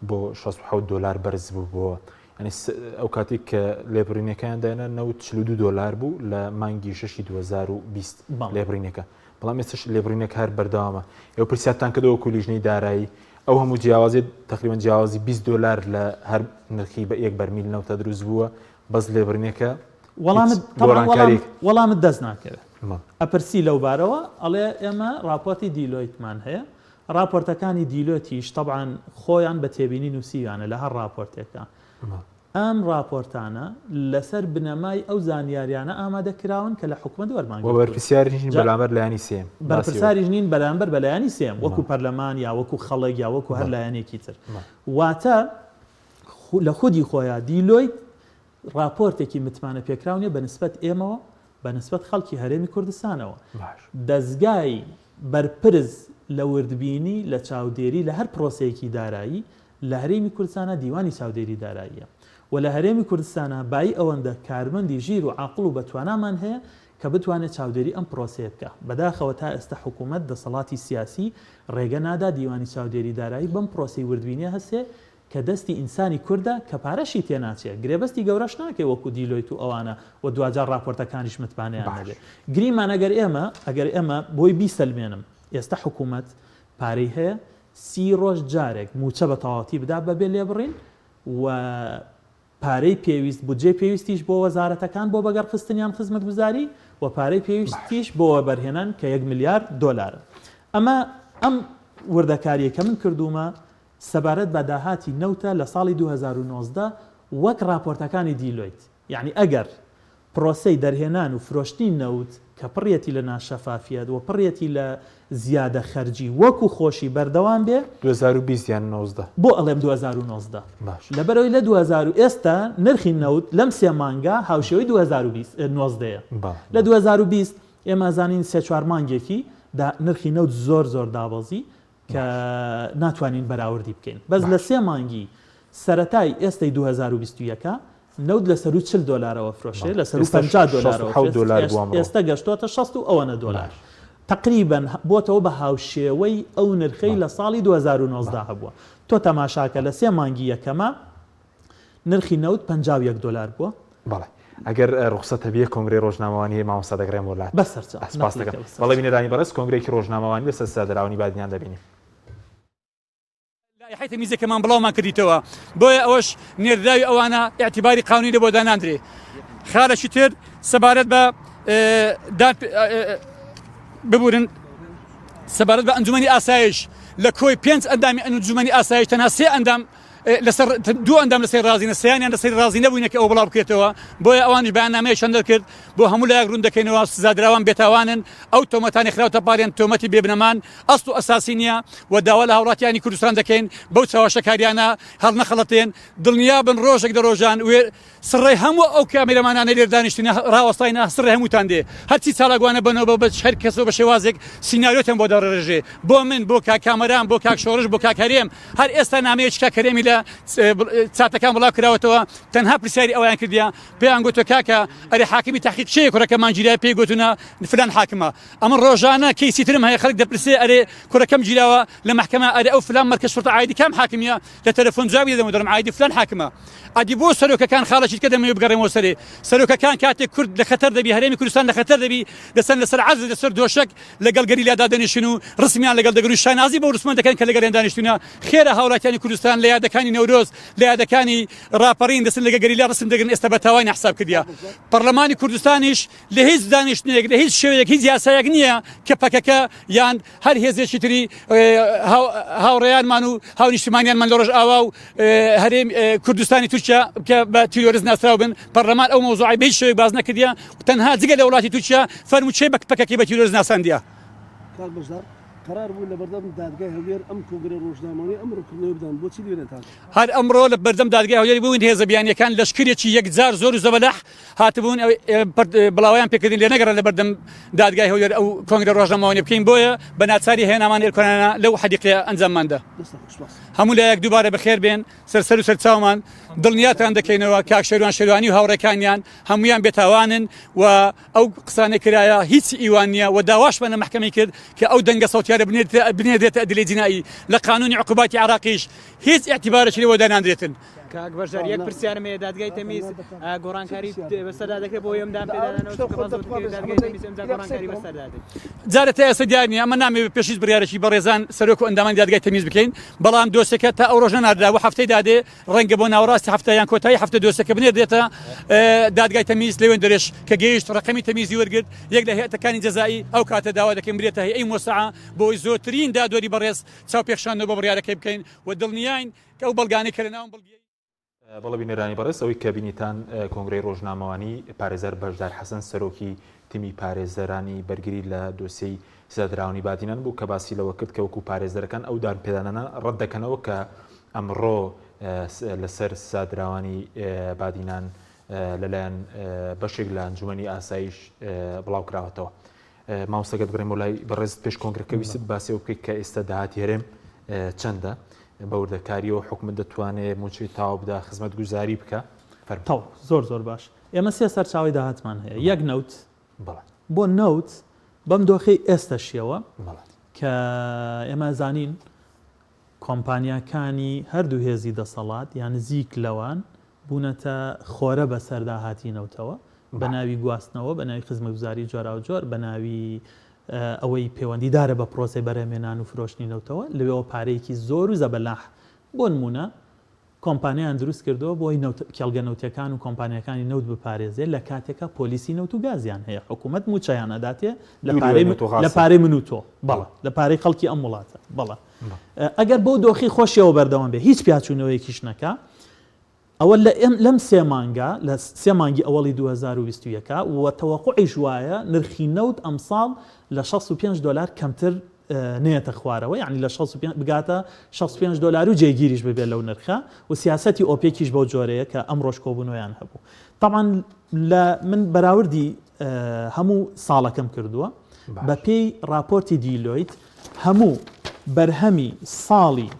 بۆ 67 دۆلار بەرز بووبووە یانی ئەو کاتێک کە لێبڕینەکەیان داینا نەوت 42 دۆلار بوو لە مانگی شەشی 2020 لێبڕینەکە بەڵام ئێستش لێبڕینەکە هەر بەردەوامە ئێوە پرسیارتان کردەوە وەکو لیژنەی دارایی ئەو هەموو جیاوازی تقریبا جیاوازی 20 دۆلار لە هەر نرخی بە یەک بەرمیل نەوتە دروست بووە بەس لێبڕینەکە وەڵامت وەڵامت دەست ناکەوێت ئەپرسی لەو بارەوە ئەڵێ ئێمە راپۆرتی دیلۆیتمان هەیە ڕاپۆرتەکانی دیلۆتیش تەبعەن خۆیان بە تێبینی نووسیویانە لە هەر ڕاپۆرتێکدا. ئەم ڕاپۆرتانە لەسەر بنەمای ئەو زانیاریانە ئامادە کراون کە لە حکومەت وەرمان و گرتوون. بەرپرسیاریش نین جا بەرامبەر لایەنی سێیەم. باسی ئەوە. بەرپرساریش نین بەرامبەر بە لایەنی سێیەم وەکو پەرلەمان یا وەکو خەڵک یا وەکو هەر لایەنێکی تر. واتە لە خودی خۆیا دیلۆیت ڕاپۆرتێکی متمانەپێکراو نیە بە نسبەت ئێمەوە، بە نسبەت خەڵکی هەرێمی کوردستانەوە. دەزگای بەرپرس لە وردبینی، لە چاودێری لە هەر پرۆسەیەکی دارایی لە هەرێمی کوردستانا دیوانی چاودێری داراییە و لە هەرێمی کوردستانا بایی ئەوەندە کارمەندی ژیر و عاقڵ و بەتوانامان هەیە کە بتوانێت چاودێری ئەم پرۆسەیە بکا. بەداخەوە تا ئێستا حکوومەت، دەسەڵاتی سیاسی ڕێگە نادا دیوانی چاودێری دارایی بەم پرۆسەی وردبینیە هەستێ کە دەستی ئینسانی کوردە کە پارەشی تێناچێ گرێبەستی گەورەش ناکەی وەکو دیلۆیت و ئەوانە و دواجار ڕاپۆرتەکانیش متمانەیان نەبێ گریمان ئەگەر ئێمە ئەگەر ئێمە بۆی بیسەلمێنم ئێستا حکوومەت پارەی هەیە سی ڕۆژ جارێک مووچە بە تەواوەتی بدا بەبێ لێبڕین و پارەی پێویست، بودجەی پێویستیش بۆ وەزارەتەکان بۆ بەگەڕخستنیان خزمەتگوزاری و پارەی پێویستیش بۆ وەبەرهێنان کە یەک ملیار دۆلارە. ئەمە ئەم وردەکارییەی کە من کردوومە سەبارەت بە داهاتی نەوتە لە ساڵی 2019 وەک ڕاپۆرتەکانی دیلۆیت. یەعنی ئەگەر پرۆسەی دەرهێنان و فرۆشتنی نەوت کە پڕیەتی لە ناشەفافیەت و پڕیەتی لە زیادە خەرجی وەکو خۆشی بەردەوام بێ. 2020 یان 19؟ بۆ ئەڵێم 2019؟ باشە. لەبەرئەوەی لە 2000 و ئێستا نرخی نەوت لەم سێ مانگە هاوشێوەی 2020 نۆزدەیە. بەڵێ. لە 2020 ئێمە ئەزانین سێ چوار مانگێکی دا نرخی نەوت زۆر زۆر دابەزی کە ناتوانین بەراوردی بکەین بەس لە سێ مانگی سەرەتای ئێستەی 2021 نەوت لە سەروو 40 دۆلارەوە فرۆشێ لە سەروو 50 دۆلارەوە ئێستا گەشتۆتە 60 و ئەوەنە دۆلار تقریبا بۆتەوە بە هاوشێوەی ئەو نرخەی لە ساڵی 2019 هەبووە تۆ تەماشاکە لە سێ مانگی یەکەمە نرخی نەوت 51 دۆلار بووە. بەڵێ ئەگەر ڕوخسەت هەبێ کۆنگرەی ڕۆژنامەوانی هەیە مامۆستا دەگەڕێم بۆ لات. بەسەرچاو. سپاس دەکەم. بەڵێ بینەرانی بەڕێز کۆنگرەیەکی ڕۆژنامەوانی لەسەر سزادراوانی بادینان دەبینین. لائیحەی تەمیزەکەمان بڵاومان کردیتەوە بۆیە ئەوەش نێردراوی ئەوانە ئیعتیباری قانونی لە بۆ داناندرێ خالەکی تر سەبارەت بە ببورن سەبارەت بە ئەنجومەنی ئاسایش لە کۆی پێنج ئەندامی ئەنجومەنی ئاسایش تەنها سێ ئەندام لەسەر دوو ئەندام لەسەر ڕازینە سیانیان لەسەر ڕازی نەبووینە کە ئەو بڵاو بکرێتەوە بۆیە ئەوانیش بەیاننامەیەکیان دەرکرد بۆ هەموو لایەک ڕوون دەکەینەوە سزادراوان بێتاوانن ئەو تۆمەتانی خراوتە پاڵیان تۆمەتی بێبنەمان ئەسڵ و ئەساسی نییە و داوا لە هاوڵاتیانی کوردستان دەکەین بەو چاوەشەکاریانە هەڵنەخەڵەتێن دڵنیابن ڕۆژێک لە ڕۆژان وێ سڕێ هەموو ئەو کامێرەمانانەی لێر دانیشتینە ڕاوەستاینە سڕێ هەمووتان دێ هەرچی چالاکوانە بە نۆبە بە هەر کەسەوە بە شێوازێک سیناریۆتان بۆ دەڕێژێ بۆ من بۆ کاک کامەران بۆ کاک شۆڕش بۆ کاک هەرێم هەر ئێستا نامەیەکی کاک هەرێمی لە چاتەکان بڵاو کراوەتەوە تەنها پرسیاری ئەویان کردیە پێیان گوتوە کاکە ئەرێ حاکمی تحقیق چیە کوڕەکەمان گیرا پێی گوتونە فلان حاکمە ئەمە ڕۆژانە کەیسی ترم هەیە خەڵک دەپرسێ ئەرێ کوڕەکەم گیراوە لە مەحکەمە ئەرێ ئەو فلان مەرکەز شرطە عایدی کام حاکمیە لە تەلەفۆن جوابی دەدەمەوە دەڵێم عایدی فلان حاکمە ئەدی بۆ سەرۆکەکان خاڵێکی دیکە دەمەوێت بگەڕێمەوە سەرێ سەرۆکەکان کاتێک کورد لە خەتەر دەبی هەرێمی کوردستان لە خەتەر دەبی دەسەن لەسەر عەرز لەسەر دۆشەک لەگەڵ گەریلا دادەنیشن و ڕسمیان لەگەڵ دەگرن و شانازی بەو ڕسمە دەکەن کە لەگەڵیان دانیشتوونە خێرە هاوڵاتیانی کوردستان لە یادەکانی. یادەکانی نەورۆز لە یادەکانی ڕاپەڕین دەچن لەگە گەریلا ڕسم دەگرن ئێستا بە تاوانی حساب کردیە پەرلەمانی کوردستانیش لە هیچ دانیشتنێک لە هیچ شێوەیەک هیچ یاسایەک نییە کە پەکەکە یان هەر هێزێکی تری هاوڕێیانمان و هاونیشتمانیانمان لە ڕۆژئاوا و هەرێم کوردستانی تورکیا کە بە تیرۆرست ناسراو بن پەرلەمان ئەو مەوزوعی بە هیچ شێوەیەک باس نەکردیە تەنها جگە لە وڵاتی تورکیا فەرموو کێ بە پەکەکەی بە تیرۆرست ناساندیە؟ کاک بەشدار، قەرار بوو لەبەردەم دادگای هەولێر ئەم کۆنگرە ڕۆژنامەوانیە ئەمڕۆ کردنەوەی بدەن، بۆچی لێرە نەتان؟ هەر ئەمڕۆ لە بەردەم دادگای هەولێر بووین، هێزە بیانییەکان لەشکرێکی یەکجار زۆر و زەبەلاح هاتبوون، بڵاوەیان پێکردین لێنەگەڕێن لە بەردەم دادگای هەولێر ئەو کۆنگرە ڕۆژنامەوانیە بکەین، بۆیە بە ناچاری هێنامان ئێرکۆنانە لەو حەدیقەیە ئەنجاممان دا. هەموو لایەک دووبارە بەخێر بێن سەر سەر و سەرچاومان، دڵنیاتان دەکەینەوە کاک شێروان شێروانی و هاوڕێکانیان هەموویان بێتاوانن و ئەو قسانەی کرایە هیچ ئیوان نییە و داواشمان لە مەحکەمەی کرد کە ئەو دەنگە سەوتیانە بنێردرێتە ئەدلەی جینائی لە قانونی عقوباتی عێراقیش هیچ ئیعتیبارێکی لێوە داناندرێتن. کاک بەشدار یەک پرسیارم هەیە دادگای تەمیز گۆڕانکاری بەسەردا دەکرێت بۆ ئەم دان پێدانانەوە چونکە باس لەوە دەکرێت دادگای تەمیز ئەمجا گۆڕانکاری بەسەردا دێت. جارێ تا ئێستا دیار نییە ئەمە نامەوێت پێش هیچ بڕیارێکی بەڕێزان سەرۆک و ئەندامانی دادگای تەمیز بکەین بەڵام دۆسیەکە تا ئەو ڕۆژە ناردراوە هەفتەی دادێ ڕەنگە بۆ ناوەڕاستی هەفتە یان کۆتایی هەفتە دۆسیەکە بنێردرێتە دادگای تەمیز لەوێندەرێش کە گەیشت ڕەقەمی تەمیزی وەرگرت یەک لە هەیئەتەکانی جەزائی ئەو کاتە داوا دەکەین برێتە هەیئەی مۆسەعە بۆ ئەوەی زۆرترین دادوەری بەڕێز چاوپێخشاندنەوە بە بڕیارەکەی بکەین و دڵنیاین کە ئەو بەڵگانەی کە لەناو بەڵگەی بەڵێ بینەرانی بەڕێز ئەوەی کە بینیتان کۆنگرەی ڕۆژنامەوانی پارێزەر بەشدار حەسەن سەرۆکی تیمی پارێزەرانی بەرگری لە دۆسیەی سزادراوانی بادینان بوو کە باسی لەوە کرد کە وەکو پارێزەرەکان ئەو دانپێدانانە ڕەت دەکەنەوە کە ئەمڕۆ لەسەر سزادراوانی بادینان لەلایەن بەشێک لە ئەنجومەنی ئاسایش بڵاوکراوەتەوە. مامۆستا گەر بگەڕێمەوە لای بەڕێزت پێش کۆنگرەکە ویستت باسی ئەوە بکەیت کە ئێستا داهاتی هەرێم چەندە بە وردەکاریەوە حکومەت دەتوانێت مووچەی تەواو بدا خزمەتگوزاری بکە فەرموو. تەواو زۆر زۆر باش ئێمە سێ سەرچاوەی داهاتمان هەیە یەک نەوت بەڵێ. بۆ نەوت بەم دۆخەی ئێستەشیەوە بەڵێ. کە ئێمە ئەزانین کۆمپانیاکانی هەردوو هێزی دەسەڵات یان نزیک لەوان بوونەتە خۆرە بەسەر داهاتی نەوتەوە بە ناوی گواستنەوە، بە ناوی خزمەتگوزاری جۆراوجۆر، بە ناوی ئەوەی پەیوەندیدارە بە پرۆسەی بەرهەمهێنان و فرۆشتنی نەوتەوە، لەوێوە پارەیەکی زۆر و زەبەلاح بۆ نموونە کۆمپانیایان دروست کردووە بۆ ئەوەی نەوت کێڵگە نەوتیەکان و کۆمپانیاکانی نەوت بپارێزێ لە کاتێکا پۆلیسی نەوت و گازیان هەیە حکوومەت مووچەیان ئەداتێ لە دوور لە پارەی نەوت و لە غازە. پارەی من و تۆ بەڵێ لە پارەی خەڵکی ئەم وڵاتە بەڵێ ئەگەر بەو دۆخی خۆشیەوە بەردەوام بێ هیچ پیاچوونەوەیەکیش نەکا ئەوە لە ئێم لەم سێ مانگە لە سێ مانگی ئەوەڵی 2021 و تەوەقوعیش وایە نرخی نەوت ئەمساڵ لە 65 دۆلار کەمتر نەیەتە خوارەوە یانی لە 65 بگاتە 65 دۆلار و جێگیریش ببێت لەو نرخە و سیاسەتی ئۆپێکیش بەو جۆرەیە کە ئەمڕۆش کۆبوونەوەیان هەبوو تەبعەن لە من بەراوردی هەموو ساڵەکەم کردووە بە پێی راپۆرتی دیلۆیت هەموو بەرهەمی ساڵی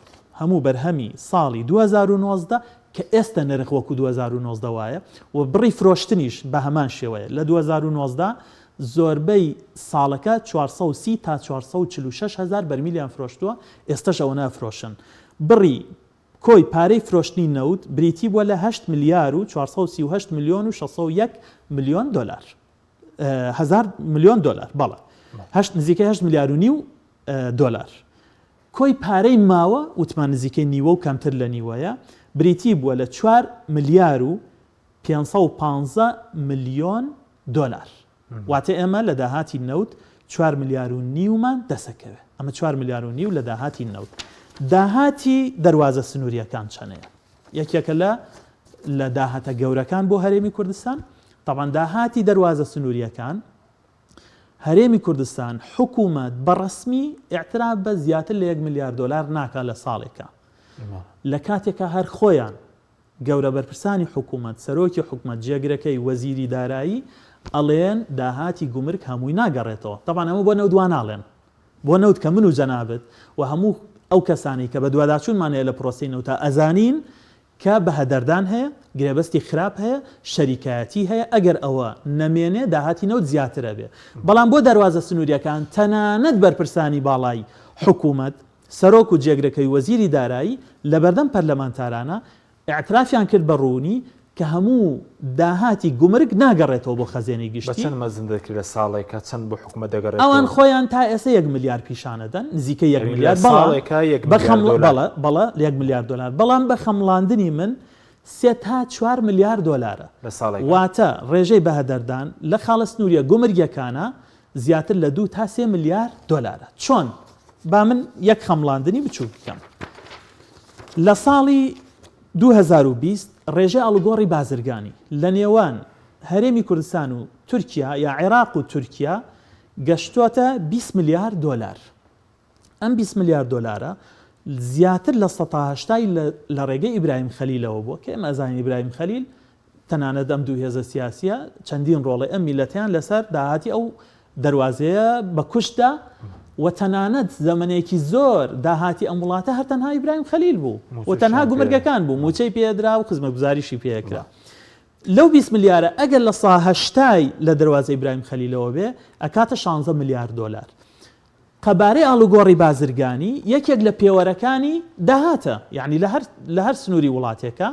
هەموو بەرهەمی ساڵی 2019 کە ئێستە نرخ وەکو 2019 وایە و بڕی فرۆشتنیش بە هەمان شێوەیە لە 2019 زۆربەی ساڵەکە 430 تا 446 هەزار بەرمیلیان فرۆشتووە ئێستەش ئەوەنە ئەفرۆشن بڕی کۆی پارەی فرۆشتنی نەوت بریتی بووە لە هەشت ملیار و 438 ملیۆن و 601 ملیۆن دۆلار هەزار ملیۆن دۆلار بەڵێ هەشت نزیکەی هەشت ملیار و نیو دۆلار کۆی پارەی ماوە وتمان نزیکەی نیوە و کەمتر لە نیوەیە بریتی بووە لە چوار ملیار و 515 ملیۆن دۆلار واتە ئێمە لە داهاتی نەوت چوار ملیار و نیومان دەسەکەوێ ئەمە چوار ملیار و نیو لە داهاتی نەوت داهاتی دەروازە سنووریەکان چەنەیە یەکێکە لە لە داهاتە گەورەکان بۆ هەرێمی کوردستان تەبعەن داهاتی دەروازە سنووریەکان هەرێمی کوردستان حکوومەت بە ڕەسمی ئیعتراف بە زیاتر لە یەک ملیار دۆلار ناکا لە ساڵێکا لە کاتێکا هەر خۆیان گەورە بەرپرسانی حکوومەت سەرۆکی حکومەت جێگرەکەی وەزیری دارایی ئەڵێن داهاتی گومرگ هەمووی ناگەڕێتەوە تەبعەن ئەمە بۆ نەوت وا ناڵێن بۆ نەوت کە من و جەنابت و هەموو ئەو کەسانەی کە بەدواداچوونمان هەیە لە پرۆسەی نەوتا ئەزانین کە بەهەدەردان هەیە، گرێبەستی خراپ هەیە، شەریکایەتی هەیە، ئەگەر ئەوە نەمێنێ داهاتی نەوت زیاتر ئەبێ. بەڵام بۆ دەروازە سنوورییەکان تەنانەت بەرپرسانی باڵای حکوومەت، سەرۆک و جێگرەکەی و وەزیری دارایی لەبەردەم پەرلەمانتارانا ئیعترافیان کرد بە ڕوونی. کە هەموو داهاتی گومرگ ناگەڕێتەوە بۆ خەزێنەی بە گشتی. چەند مەزن دەکرێت لە ساڵێکا چەند بۆ حکومەت دەگەڕێتەوە؟ ئەوان خۆیان تا ئێستا یەک ملیار پیشانەدەن، نزیکەی یەک یانی لە ملیار، بەڵام ساڵێکا یەک بە ملیار خەمڵ دۆلار. بەڵێ بەڵێ یەک ملیار دۆلار، بەڵام بە خەمڵاندنی من سێ تا چوار ملیار دۆلارە. لە ساڵێکا. واتە ڕێژەی بەهەدەردان لە خاڵە سنوورییە گومرگییەکانا زیاتر لە دوو تا سێ ملیار دۆلارە. چۆن؟ با من یەک خەمڵاندنی بچووک بکەم. لە ساڵی 2020 ڕێژەی ئاڵوگۆڕی بازرگانی لە نێوان هەرێمی کوردستان و تورکیا یا عێراق و تورکیا گەشتۆتە 20 ملیار دۆلار. ئەم 20 ملیار دۆلارە زیاتر لە سەتا هەشتای لە ڕێگەی ئیبراهیم خەلیلەوە بووە کە ئێمە ئەزانین ئیبراهیم خەلیل تەنانەت ئەم دوو هێزە سیاسیە چەندین ڕۆڵەی ئەم میلەتەیان لەسەر داهاتی ئەو دەروازەیە بە کوشت دا و تەنانەت زەمەنێکی زۆر داهاتی ئەم وڵاتە هەر تەنها ئیبراهیم خەلیل بوو و تەنها گومرگەکان بوو موچەی پێدرا و خزمەتگوزاریشی پێکرا. لەو 20 ملیارە ئەگەر لە سا هەشتای لە دەروازەی ئیبراهیم خەلیلەوە بێ ئەکاتە 16 ملیار دۆلار. قەبارەی ئاڵوگۆڕی بازرگانی یەکێک لە پێوەرەکانی داهاتە یعنی لە هەر لە هەر سنووری وڵاتێکە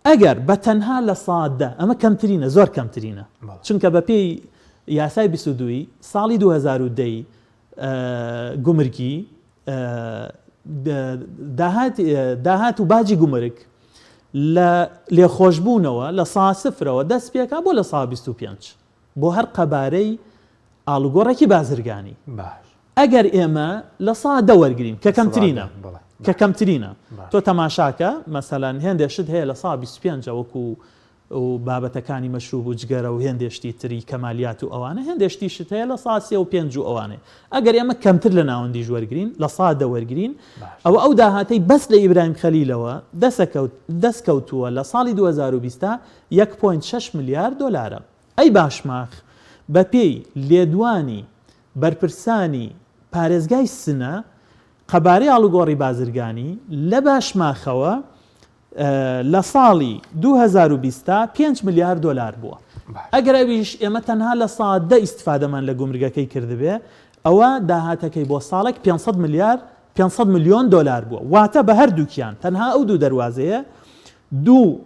ئەگەر بە تەنها 10% ئەمە کەمترینە زۆر کەمترینە چونکە بە پێی یاسای 22 ی ساڵی 2010 ی گومرگی داهات داهات و باجی گومرگ لە لێخۆشبوونەوە لە سا سفرەوە دەست پێکا بۆ لە سا 25 بۆ هەر قەبارەی ئاڵوگۆڕێکی بازرگانی. باش. ئەگەر ئێمە لە سا دە وەرگرین کە کەمترینە کە کەمترینە تۆ تەماشاکە مەسەلەن هێندێ شت هەیە لە سا 25 وەکو و بابەتەکانی مەشروب و جگەرە و هێندێ شتی تری کەمالیات و ئەوانە هێندێ شتی شت هەیە لە سا سێ و پێنج و ئەوانەیە ئەگەر ئێمە کەمتر لە ناوەندیش وەرگرین لە سا دە وەرگرین ئەوە ئەو داهاتەی بەس لە ئیبراهیم خەلیلەوە دەسەکەوت دەستکەوتووە لە ساڵی 2020 تا 1.6 ملیار دۆلارە ئەی باشماخ بەپێی لێدوانی بەرپرسانی پارێزگای سنە، قەبارەی ئاڵوگۆڕی بازرگانی لە باشماخەوە لە ساڵی 2020 تا پێنج ملیار دۆلار بووە. ئەگەر ئەویش ئێمە تەنها 10% ئیستفادەمان لە گومرگەکەی کردبێ، ئەوە داهاتەکەی بۆ ساڵێک 500 ملیار 500 ملیۆن دۆلار بووە. واتە بە هەردووکیان تەنها ئەو دوو دەروازەیە دوو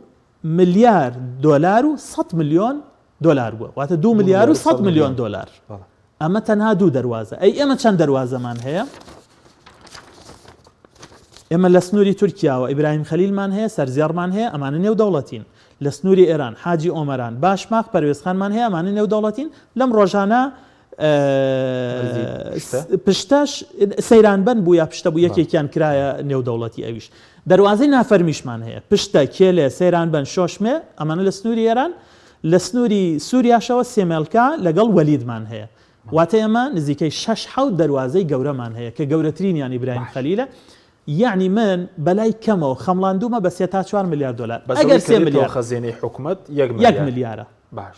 ملیار دۆلار و سەد ملیۆن دۆلار بووە واتە دوو ملیار و سەد ملیۆن دۆلار ئەمە تەنها دوو دەروازە ئەی ئێمە چەند دەروازەمان هەیە ئێمە لە سنووری تورکیاوە ئیبراهیم خەلیلمان هەیە سەرزێڕمان هەیە ئەمانە نێو دەوڵەتین لە سنووری ئێران حاجی ئۆمەران باشماخ پەروێزخانمان هەیە ئەمانە نێو دەوڵەتین لەم ڕۆژانە پشتەش سەیرانبەند بوو یا پشتە بوو یەکێکیان کرایە نێودەوڵەتی ئەویش دەروازەی نافەرمیشمان هەیە پشتە کێلێ سەیرانبەند شۆشمێ ئەمانە لە سنووری ئێران لە سنووری سووریاشەوە سێمێلکا لەگەڵ وەلیدمان هەیە واتە ئێمە نزیکەی شەش حەوت دەروازەی گەورەمان هەیە کە گەورەترینیان ئیبراهیم خەلیلە یەعنی من بەلای کەمەوە خەمڵاندوومە بە سێ تا چوار ملیار دۆلار ئەگەر سێ ملیار خەزێنەی حکومەت یەک ملیارە باش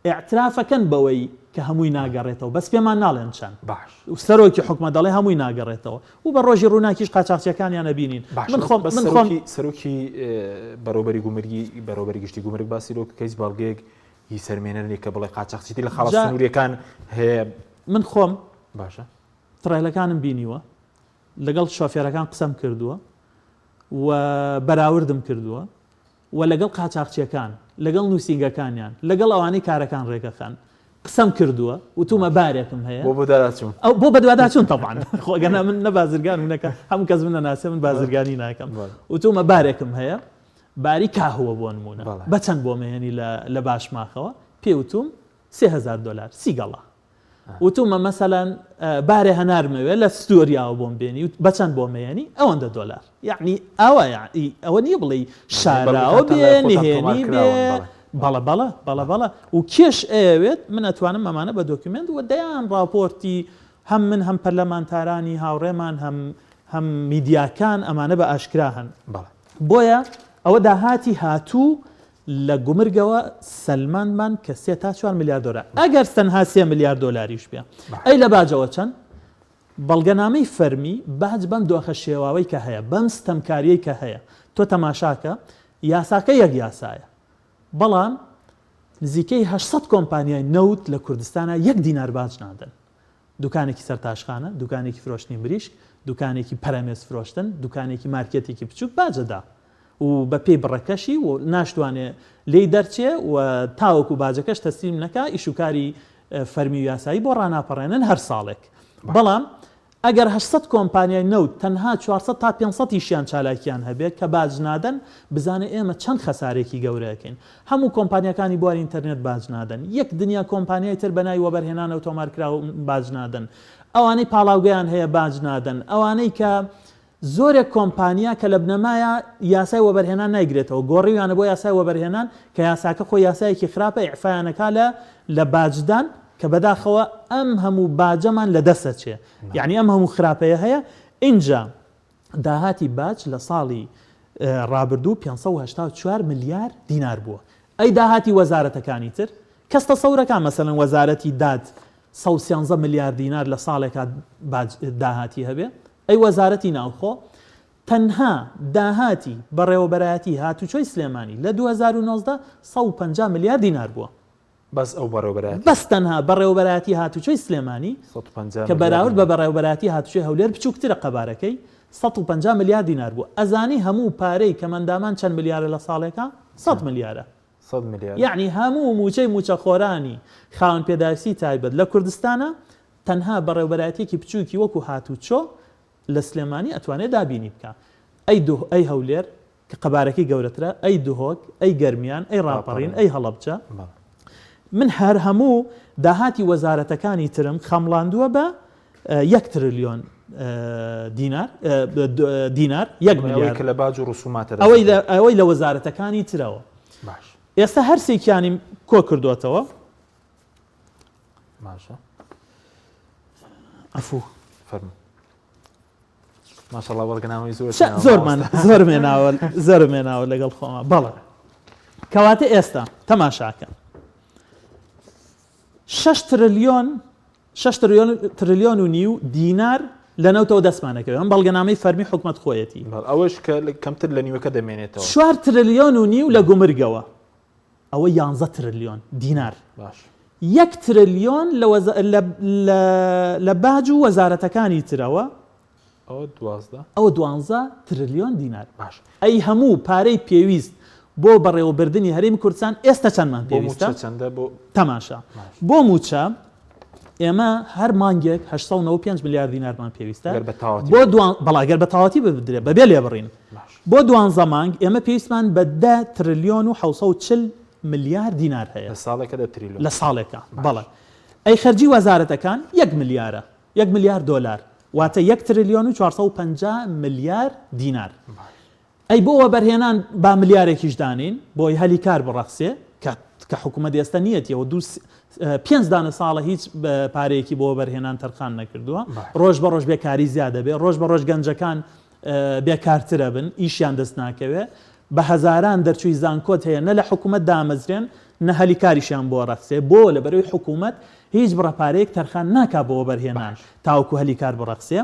ئیعترافەکەن بەوەی کە هەمووی ناگەڕێتەوە بەس پێمان ناڵێن چەند باش. سەرۆکی حکومەت دەڵێ هەمووی ناگەڕێتەوە و بە ڕۆژی ڕووناکیش قاچاخچیەکانیان ئەبینین باش من خۆم بەس من خۆم سەرۆکی سەرۆکی بەڕێوەبەری گومرگی بەڕێوەبەری گشتی گومرگ باسی لەوە کرد کە هیچ بەڵگەیەک هی سەلمێنەر نییە کە بڵێ قاچاخچیتی لە خاڵە جا سنوورییەکان هەیە من خۆم باشە تڕێلەکانم بینیوە لەگەڵ شۆفێرەکان قسەم کردووە و بەراوردم کردووە و لەگەڵ قاچاخچیەکان، لەگەڵ نووسینگەکانیان، لەگەڵ ئەوانەی کارەکان رێکەخەن قسەم کردووە، وتومە بارێکم هەیە. بۆ بەدواداچوون. ئەو بۆ بەدواداچوون تەبعەن. خۆ ئەگەرنا من نە بازرگانم نە کە هەموو کەس من نەناسێ من بازرگانی ناکەم. وتومە بارێکم هەیە، باری کاهووە بۆ نموونە. بە چەند بۆم ئەهێنی لە لە باشماخەوە؟ پێی وتوم 3000 دۆلار، سی گەڵا. وتومە مەسەلەن بارێ هەنارمەوێ لە ستۆریاوە بۆم بێنی و بەچەند بۆم ئەیەنی ئەوەندە دۆلار یعنی ئاوا ئەوە نییە بڵێی شاراوە بێ نهێنی بێ بەڵە بەڵە بەڵە بەڵە و کێش ئەیەوێت من ئەتوانم ئەمانە بە دۆکیومێنت و دەیان ڕاپۆرتی هەم من هەم پەرلەمانتارانی هاوڕێمان هەم هەم میدیاکان ئەمانە بە ئاشکرا هەن بۆیە ئەوە داهاتی هاتوو لە گومرگەوە سەلماندمان کە سێ تا چوار ملیار دۆلار ئەگەر تەنها سێ ملیار دۆلاریش بێ ئەی لە باجەوە چەند؟ بەڵگەنامەی فەرمی باج بەم دۆخە شێواوەی کە هەیە بەم ستەمکاریەی کە هەیە تۆ تەماشاکە یاساکە یەک یاسایە بەڵام نزیکەی 800 کۆمپانیای نەوت لە کوردستانە یەک دینار باج نادەن دوکانێکی سەرتاشخانە، دوکانێکی فرۆشتنی مریشک، دوکانێکی پەرەمێز فرۆشتن، دوکانێکی مارکێتێکی بچووک باج ئەدا. و بە پێی بڕەکەشی و ناشتوانێ لێی دەرچێ و تاوەکو باجەکەش تەسلیم نەکا ئیشوکاری فەرمی و یاسایی بۆ ڕاناپەڕێنن هەر ساڵێک. بەڵام ئەگەر 800 کۆمپانیای نەوت تەنها 400 تا 500 یشیان چالاکیان هەبێ کە باج نادەن بزانە ئێمە چەند خەسارێکی گەورە ئەکەین. هەموو کۆمپانیاکانی بواری ئینتەرنێت باج نادەن. یەک دنیا کۆمپانیای تر بە ناوی وەبەرهێنانەوە تۆمارکراون باج نادەن. ئەوانەی پاڵاوگەیان هەیە باج نادەن. ئەوانەی کە زۆرێک کۆمپانیا کە لە بنەمایا یاسای وەبەرهێنان نایگرێتەوە گۆڕیویانە بۆ یاسای وەبەرهێنان کە یاساکە خۆی یاسایەکی خراپە ئیعفایان ئەکا لە لە باجدان کە بەداخەوە ئەم هەموو باجەمان لە دەست ئەچێ یانی ئەم هەموو خراپەیە هەیە ئینجا داهاتی باج لە ساڵی ڕابردوو 584 ملیار دینار بووە ئەی داهاتی وەزارەتەکانی تر کەس تەسەورەکا مەسەلەن وەزارەتی داد 113 ملیار دینار لە ساڵێکا باج داهاتی هەبێ؟ ئەی وەزارەتی ناوخۆ؟ تەنها داهاتی بەڕێوەبەرایەتی هاتوچۆی سلێمانی لە 2019 150 ملیار دینار بووە. بەس ئەو بەڕێوەبەرایەتیە؟ بەس تەنها بەڕێوەبەرایەتی هاتوچۆی سلێمانی 150 کە ملیار بەراورد بە دینار. بەڕێوەبەرایەتی هاتوچۆی هەولێر بچووکترە قەبارەکەی 150 ملیار دینار بووە. ئەزانی هەموو پارەی کەمئەندامان چەند ملیارە لە ساڵێکا؟ سەد ملیارە. سەد ملیار. یەعنی هەموو مووچەی مووچەخۆرانی خاوەن پێداویستی تایبەت لە کوردستانا تەنها بەڕێوبەرایەتیەکی بچووکی وەکو هاتوچۆ لە سلێمانی ئەتوانێ دابینی بکا. ئەی دهۆ ئەی هەولێر کە قەبارەکەی گەورەترە، ئەی دهۆک، ئەی گەرمیان، ئەی ڕاپەڕین، ئەی هەڵەبجە. من هەر هەموو داهاتی وەزارەتەکانی ترم خەمڵاندووە بە یەک ترلیۆن دینار دینار یەک ملیار کە لە باج و ڕسوماتە ئەوەی لە ئەوەی لە وەزارەتەکانی ترەوە باش ئێستا هەرسێکیانیم کۆ کردوێتەوە باشە عفو فەرموو ماشەڵا بەڵگەنامەی زۆر زۆرمان زۆر مێناوە زۆر مێناوە لەگەڵ خۆما بەڵێ کەواتە ئێستا تەماشاکە 6 ترلیۆن شەش ترلیۆن و نیو دینار لە نەوتەوە دەستمان ئەکەوێت، ئەم بەڵگەنامەی فەرمی حکومەت خۆیەتی. بەڵێ، ئەوەش کە کەمتر لە نیوەکە دەمێنێتەوە. چوار ترلیۆن و نیو لە گومرگەوە، ئەوە یانزە ترلیۆن دینار. باش. یەک ترلیۆن لە باج و وەزارەتەکانی ترەوە. ئەوە 12. ئەوە دوانزە ترلیۆن دینار. باش. ئەی هەموو پارەی پێویست بۆ بەڕێوەبردنی هەرێمی کوردستان ئێستا چەندمان بۆ پێویستە؟ مووچە چەندە؟ بۆ تەماشا. باش. بۆ مووچە ئێمە هەر مانگێک 895 ملیار دینارمان پێویستە. گەر بە تەواوەتی بۆ بدرێت. دوان بەڵا گەر بە تەواوەتی بدرێت بەبێ لێبڕین. باش. بۆ دوانزە مانگ ئێمە پێویستمان بە دە ترلیۆن و 740 ملیار دینار هەیە. لە ساڵێکە دە تریلۆن. لە ساڵێکا. باش. بەڵێ. ئەی خەرجی وەزارەتەکان یەک ملیارە. یەک ملیار دۆلار واتە یەک ترلیۆن و 450 ملیار دینار. ئەی بۆ وەبەرهێنان با ملیارێکیش دانێین بۆی هەلی کار بڕەخسێ کە کە حکوومەت ئێستا نیەتیەوە دوو پێنج دانە ساڵە هیچ پارەیەکی بۆ وەبەرهێنان تەرخان نەکردووە ڕۆژ بە ڕۆژ بێکاری زیاد دەبێ ڕۆژ بە ڕۆژ گەنجەکان بێکارترە بن ئیشیان دەست ناکەوێ بە هەزاران دەرچووی زانکۆت هەیە نە لە حکوومەت دامەزرێن نە هەلی کاریشیان بۆ ڕەخسێ بۆ لەبەرەوەی حکوومەت هیچ بڕە پارەیەک تەرخان ناکا بۆ وەبەرهێنان تاوەکو هەلی کار بڕەخسێ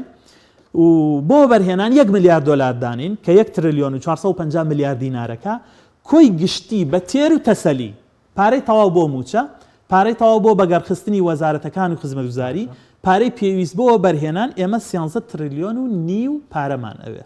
و بۆ وەبەرهێنان یەک ملیار دۆلار دانین کە یەک ترلیۆن و 450 ملیار دینارەکە کۆی گشتی بە تێر و تەسەلی پارەی تەواو بۆ مووچە، پارەی تەواو بۆ بەگەڕخستنی وەزارەتەکان و خزمەتگوزاری، پارەی پێویست بۆ وەبەرهێنان ئێمە سیانزە ترلیۆن و نیو پارەمان ئەوێ.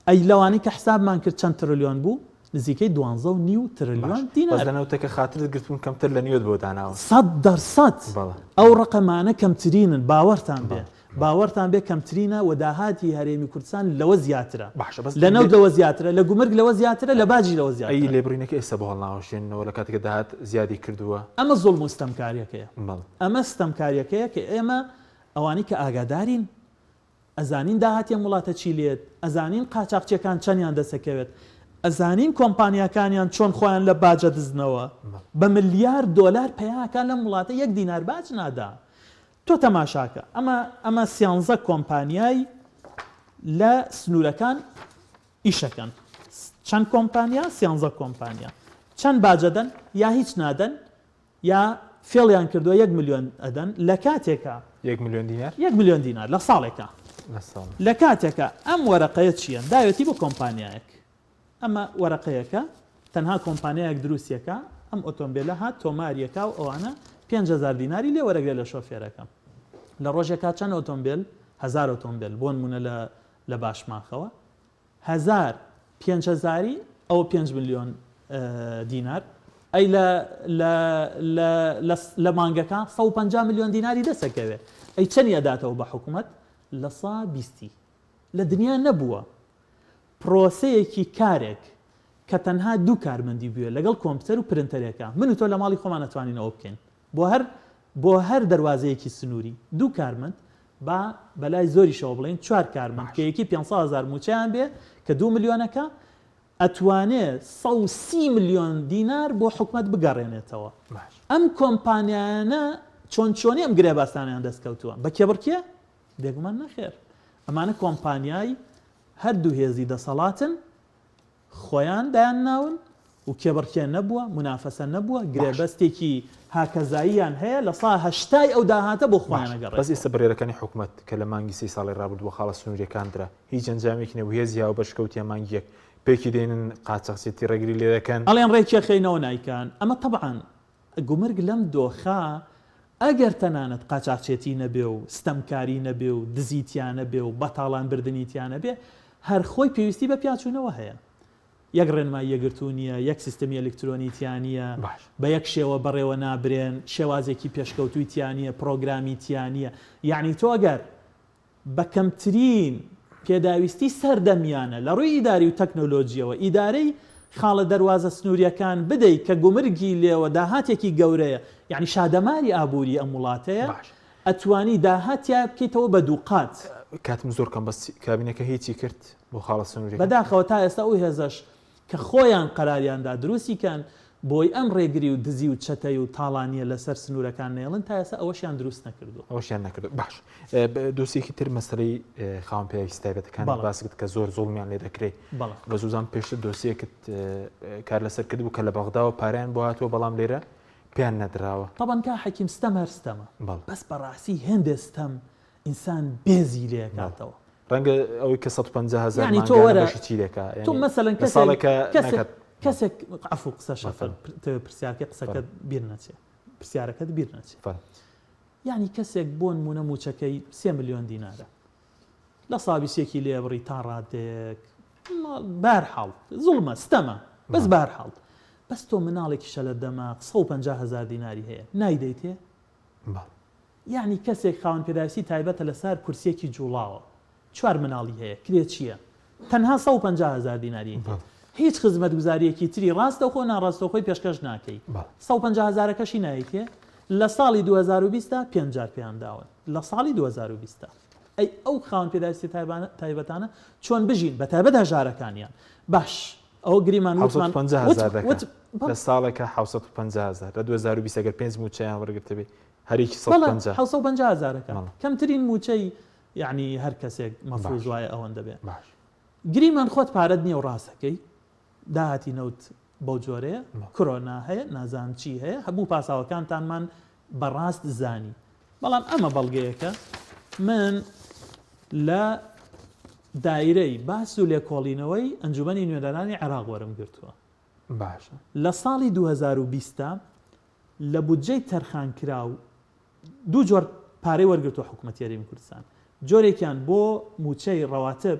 ئەی لەوانەی کە حسابمان کرد چەند ترلیۆن بوو؟ نزیکەی دوانزە و نیو ترلیۆن باش بەس دینار. لە نەوتەکە خاترت گرتبوون کەمتر لە نیوەت بۆ داناون. 100% بەڵێ. ئەو ڕەقەمانە کەمترینن باوەڕتان بێ بەڵێ. باوەڕتان بێ کەمترینە و داهاتی هەرێمی کوردستان لەوە زیاترە. باشە بەس لە نەوت لەوە زیاترە، لە گومرگ لەوە زیاترە، لە باجیش لەوە ئەی زیاترە. لێبڕینەکە ئێستا بۆ هەڵناوەشێننەوە لە کاتێکا داهات زیادی کردووە؟ ئەمە زوڵم و ستەمکاریەکەیە. بەڵێ. ئەمە ستەمکاریەکەیە کە ئێمە ئەوانەی کە ئاگادارین ئەزانین داهاتی ئەم وڵاتە چی لێت، ئەزانین قاچاخچیەکان چەنیان دەسەکەوێت، ئەزانین کۆمپانیاکانیان چۆن خۆیان لە باج ئەدزنەوە، بە ملیار دۆلار پەیاکا لەم وڵاتە یەک دینار باج نادا. تۆ تەماشاکە ئەمە ئەمە سیانزە کۆمپانیای لە سنوورەکان ئیشەکەن چەند کۆمپانیا سیانزە کۆمپانیا چەند باجەدەن یا هیچ نادەن یا فێڵیان کردووە یەک ملیۆن ئەدەن لە کاتێکا. یەک ملیۆن دینار؟ یەک ملیۆن دینار لە ساڵێکا. لە ساڵ. لە کاتێکا ئەم وەرەقەیە چییە؟ داوێتی بۆ کۆمپانیایەک. ئەمە وەرەقەیەکە تەنها کۆمپانیایەک دروستیەکا، ئەم ئۆتۆمبێلە هات تۆماریەکا و ئەوانە 5000 دیناری لێ وەرەگرێ لە شۆفێرەکە. لە ڕۆژێکا چەند ئۆتۆمبێل؟ هەزار ئۆتۆمبێل بۆ نموونە لە لە باشماخەوە هەزار. پێنج هەزاری ئەوە پێنج ملیۆن دینار ئەی لە لە لە لە لە مانگەکە 150 ملیۆن دیناری دەسەکەوێ ئەی چەنی ئەداتەوە بە حکوومەت لە سا بیستی لە دنیا نەبووە پرۆسەیەکی کارێک کە تەنها دوو کارمەندی بوێ لەگەڵ کۆمپیوتەر و پرنتەرێکە من و تۆ لە ماڵی خۆمان ئەتوانین ئەوە بکەین بۆ هەر بۆ هەر دەروازەیەکی سنووری دوو کارمەند با بەلای زۆریشەوە بڵێین چوار کارمەند کە یەکی 500 هەزار مووچەیان بێ کە دوو ملیۆنەکە ئەتوانێ 130 ملیۆن دینار بۆ حکومەت بگەڕێنێتەوە ئەم کۆمپانیایانە چۆن چۆنی ئەم گرێبەستانەیان دەست کەوتووە بە کێبڕکێ بێگومان نەخێر ئەمانە کۆمپانیای هەردوو هێزی دەسەڵاتن خۆیان دایانناون و کێبڕکێ نەبووە، مونافەسە نەبووە، باش. گرێبەستێکی هاکەزاییان هەیە لە سا هەشتای ئەو داهاتە بۆ خۆیان باش بەس ئەگەڕێتەوە. ئێستا بڕیارەکانی حکومەت کە لە مانگی سێی ساڵی ڕابردوو بۆ خاڵە سنوورییەکان درا هیچ ئەنجامێکی نەبوو هێزی هاوبەش کەوتیە مانگی یەک پێکی دێنن قاچاخچێتی ڕێگری لێ دەکەن. ئەڵێن ڕێکیەخەینەوە نایکەن ئەمە تەبعەن گومرگ لەم دۆخە ئەگەر تەنانەت قاچاخچێتی نەبێ و ستەمکاری نەبێ و دزی تیا نەبێ و بەتاڵان بردنی تیا نەبێ هەر خۆی پێویستی بە پیاچوونەوە هەیە. یەک ڕێنمایی یەکگرتوو نییە، یەک سیستمی ئەلکترۆنی تیا نییە، باش. بە یەک شێوە بەڕێوە نابرێن، شێوازێکی پێشکەوتووی تیا نییە، پڕۆگرامی تیا نییە. یەعنی تۆ ئەگەر بە کەمترین پێداویستی سەردەمیانە لە ڕووی ئیداری و تەکنۆلۆجییەوە ئیدارەی خاڵە دەروازە سنوورییەکان بدەی کە گومرگی لێوە داهاتێکی گەورەیە یانی شادەماری ئابووری ئەم وڵاتەیە باش. ئەتوانی داهات تیا بکەیتەوە بە دووقات. کاتم زۆر کەم بەس کابینەکە هیچی کرد بۆ خاڵە سنووریەکان؟ بەداخەوە تا ئێستا ئەو هێزەش کە خۆیان قەراریان دا دروستی کەن بۆی ئەم ڕێگری و دزی و چەتەی و تاڵانیە لەسەر سنورەکان نەیەڵن تا ئێستا ئەوەشیان دروست نەکردوە. ئەوەشیان نەکردوە باش دۆسیەکی تر مەسەلەی خاوەن پێداویستی تایبەتەکان بەڵێ. باس کرد کە زۆر زوڵمیان لێ دەکرێ بەڵێ. بە زوزان پێشتر دۆسیەکت کار لەسەر کردبوو کە لە بەغداوە پارەیان بۆ هاتووە بەڵام لێرە پێیان نەدراوە. تەبەن کا حەکیم ستەم هەر ستەمە بەڵێ. بەس بەڕاستی هێندێ ستەم ئینسان بێزی لێ بەڵێ. ئەکاتەوە. ڕەنگە ئەوەی کە 150 هەزار یعنی تۆ مانگانە وەرە بەشی چی دەکا تۆ یعنی مەسەلەن لە کەسێک ساڵێکە کەسێک ناکات کەسێک عەفو قسە بەڵێ شەفەر فەرموو. پرسیارکەی قسەکەت فەرموو. بیر نەچێ پرسیارەکەت بیر نەچێ فەرموو. یعنی کەسێک بۆ نمونە موچەکەی سێ ملیۆن دینارە لە سابیسێکی لێ بڕی تا ڕادەیەک بارحاڵ زوڵمە ستەمە بەس بەڵێ. بارحاڵ بەس تۆ مناڵێکیشە لە دەماغ 150 هەزار دیناری هەیە نایدەیتێ بەڵێ. یەعنی کەسێک خاوەن پێداویستی تایبەتە لەسار کورسیەکی جوڵاوە چوار مناڵی هەیە کرێچیە تەنها 150 هەزار دیناری هەیە هیچ خزمەتگوزاریەکی تری ڕاستەوخۆ ناڕاستەوخۆی پێشکەش ناکەی 150 هەزارەکەشی نایتێ لە ساڵی 2020 تا پێنج جار پێیان داون لە ساڵی 2020 تا ئەی ئەو خاوەن پێداویستی تایبەتانە چۆن بژین بە تایبەت هەژارەکانیان باش ئەوە گریمان وتمان 750 هەزار دەکات لە ساڵێکە 750 هەزار لە 2020 ئەگەر پێنج مووچەیان وەرگرتبێ هەرێکی 150 750 هەزارەکە کەمترین مووچەی یعنی هەر کەسێک مەفروز وایە ئەوەندە بێ باش گریمان خۆت پارەت نییە و ڕاستەکەی داهاتی نەوت بەو جۆرەیە کرۆنا هەیە نازانم چی هەیە هەموو پاساوەکانتانمان بەڕاست زانی بەڵام ئەمە بەڵگەیەکە من لە دایرەی باس و لێکۆڵینەوەی ئەنجومەنی نوێنەرانی عێراق وەرم گرتووە. باشە. لە ساڵی 2020 لە بودجەی تەرخانکراو دوو جۆر پارەی وەرگرتووە حکوومەتی هەرێمی کوردستان جۆرێکیان بۆ مووچەی ڕەواتب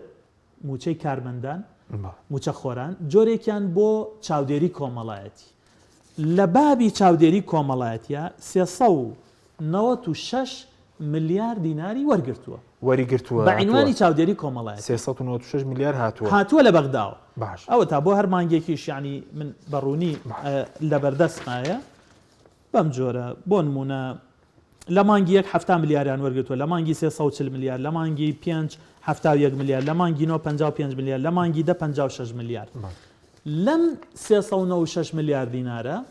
مووچەی کارمەندان، مووچەخۆران، جۆرێکیان بۆ چاودێری کۆمەڵایەتی. لە بابی چاودێری کۆمەڵایەتیە 396 ملیار دیناری وەرگرتووە. وەریگرتووە بە عینوانی چاودێری کۆمەڵایەتی. 396 ملیار هاتووە. هاتووە لە بەغداوە. باشە. ئەوەتا بۆ هەر مانگێکیش یانی من بە ڕوونی لە بەردەستمایە. بەم جۆرە، بۆ نموونە لە مانگی یەک 70 ملیاریان وەرگرتووە، لە مانگی سێ 140 ملیار، لە مانگی پێنج 71 ملیار، لە مانگی نۆ 55 ملیار، لە مانگی دە 56 ملیار. لەم 396 ملیار دینارە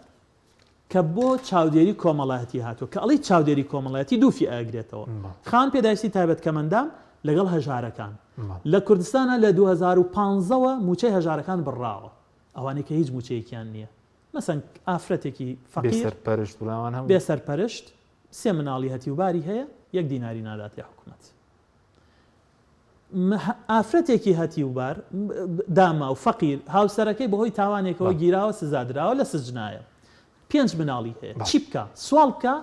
کە بۆ چاودێری کۆمەڵایەتی هاتووە، کە ئەڵێی چاودێری کۆمەڵایەتی دوو فیئە ئەگرێتەوە، خاوەن پێداویستی تایبەت کەمەندام لەگەڵ هەژارەکان. لە کوردستانا لە 2015 ەوە مووچەی هەژارەکان بڕاوە، ئەوانەی کە هیچ مووچەیەکیان نییە. مەسەن ئافرەتێکی فەقیر بێ سەرپەرشت بڵێ ئەوان هەموو بێ سەرپەرشت سێ مناڵی هەتیوباری هەیە یەک دیناری ناداتێ حکومەت ئافرەتێکی هەتیوبار داما و فەقیر هاوسەرەکەی بەهۆی تاوانێکەوە گیراوە سزادراوە لە سجنایە پێنج مناڵی هەیە چی بکە سوال بکە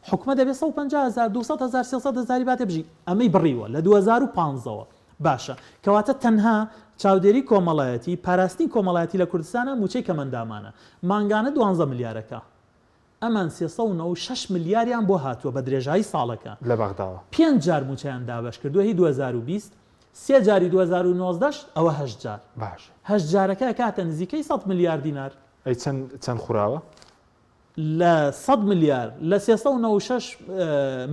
حکومە دەبێ 150 هزار 200 هزار 300 هزاری باتێ بژی ئەمەی بڕیوە لە 2015ەوە باشە کەواتە تەنها. چاودێری کۆمەڵایەتی، پاراستنی کۆمەڵایەتی لە کوردستانا مووچەی کەمئەندامانە. مانگانە دوانزە ملیارەکە. ئەمان 396 ملیاریان بۆ هاتووە بە درێژایی ساڵەکە. لە بەغداوە. پێنج جار مووچەیان دابەش کردووە هی 2020، سێ جاری 2019 ش ئەوە هەشت جار. باشە. هەشت جارەکە ئەکاتە نزیکەی سەد ملیار دینار. ئەی چەند چەند خوراوە؟ لە سەد ملیار لە 396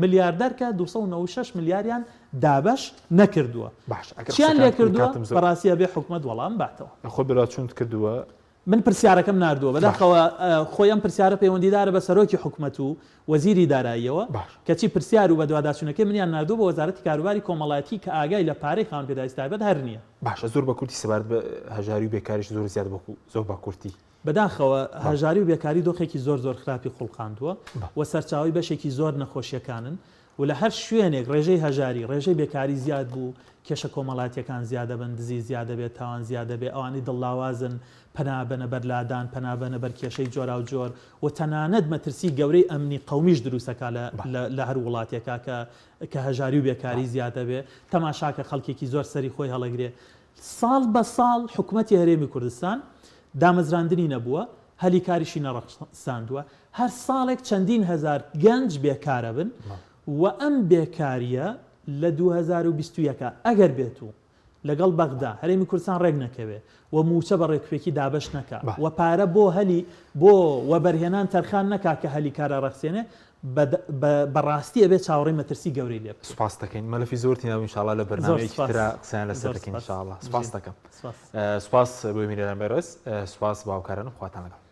ملیار دەرکە 296 ملیاریان دابەش نەکردووە. باشە ئەگەر چیان قسەکانت لێ کردووە؟ کاتم زۆر. بەڕاستی ئەبێ حکومەت وەڵام باتەوە. خۆت بەدوادچوونت کردووە؟ من پرسیارەکەم ناردووە، بەداخەوە خۆی ئەم پرسیارە پەیوەندیدارە بە سەرۆکی حکومەت و وەزیری داراییەوە، کەچی پرسیار و بەدواداچوونەکەی منیان ناردووە بۆ وەزارەتی کاروباری کۆمەڵایەتی کە ئاگای لە پارەی خاوەن پێداویستی تایبەت هەر نییە. باشە زۆر بە کورتی سەبارەت بە هەژاری و بێکاریش زۆر زیاد بە زۆر بە کورتی. بەداخەوە هەژاری و بێکاری دۆخێکی زۆر زۆر خراپی خوڵقاندووە و سەرچاوەی بەشێکی زۆر نەخۆشیەکانن و لە هەر شوێنێک ڕێژەی هەژاری، ڕێژەی بێکاری زیاد بوو، کێشە کۆمەڵاتیەکان زیاد دەبن، دزی زیاد دەبێت، تاوان زیاد دەبێت، ئەوانەی دڵلاوازن پەنا بەنە بەر لادان، پەنا بەنە بەر کێشەی جۆراوجۆر و تەنانەت مەترسی گەورەی ئەمنی قەومیش دروست ئەکا لە لە هەر وڵاتێکا کە کە هەژاری و بێکاری زیاد دەبێ. تەماشاکە خەڵکێکی زۆر سەری خۆی هەڵەگرێ. ساڵ بە ساڵ حکومەتی هەرێمی کوردستان دامەزراندنی نەبووە، هەلی کاریشی نەڕەخساندووە، هەر ساڵێک چەندین هەزار گەنج بێکارەبن و ئەم بێکارییە لە 2021 ئەگەر بێت و لەگەڵ بەغدا هەرێمی کوردستان ڕێک نەکەوێ و مووچە بە ڕێکوپێکی دابەش نەکا و پارە بۆ هەلی بۆ وەبەرهێنان تەرخان نەکا کە هەلی کار ئەڕەخسێنێ بە ڕاستی ئەبێ چاوەڕێی مەترسی گەورەی لێ بکەین. سوپاست دەکەین مەلەفی زۆر تێدا بوو ان شاء اللە لە بەرنامەیەکی ترا قسەیان لەسەر دەکەین ان شاء اللە سوپاست دەکەم سوپاس بۆ بینەران بەڕێز سوپاس بۆ هاوکارانم خواتان لەگەڵ.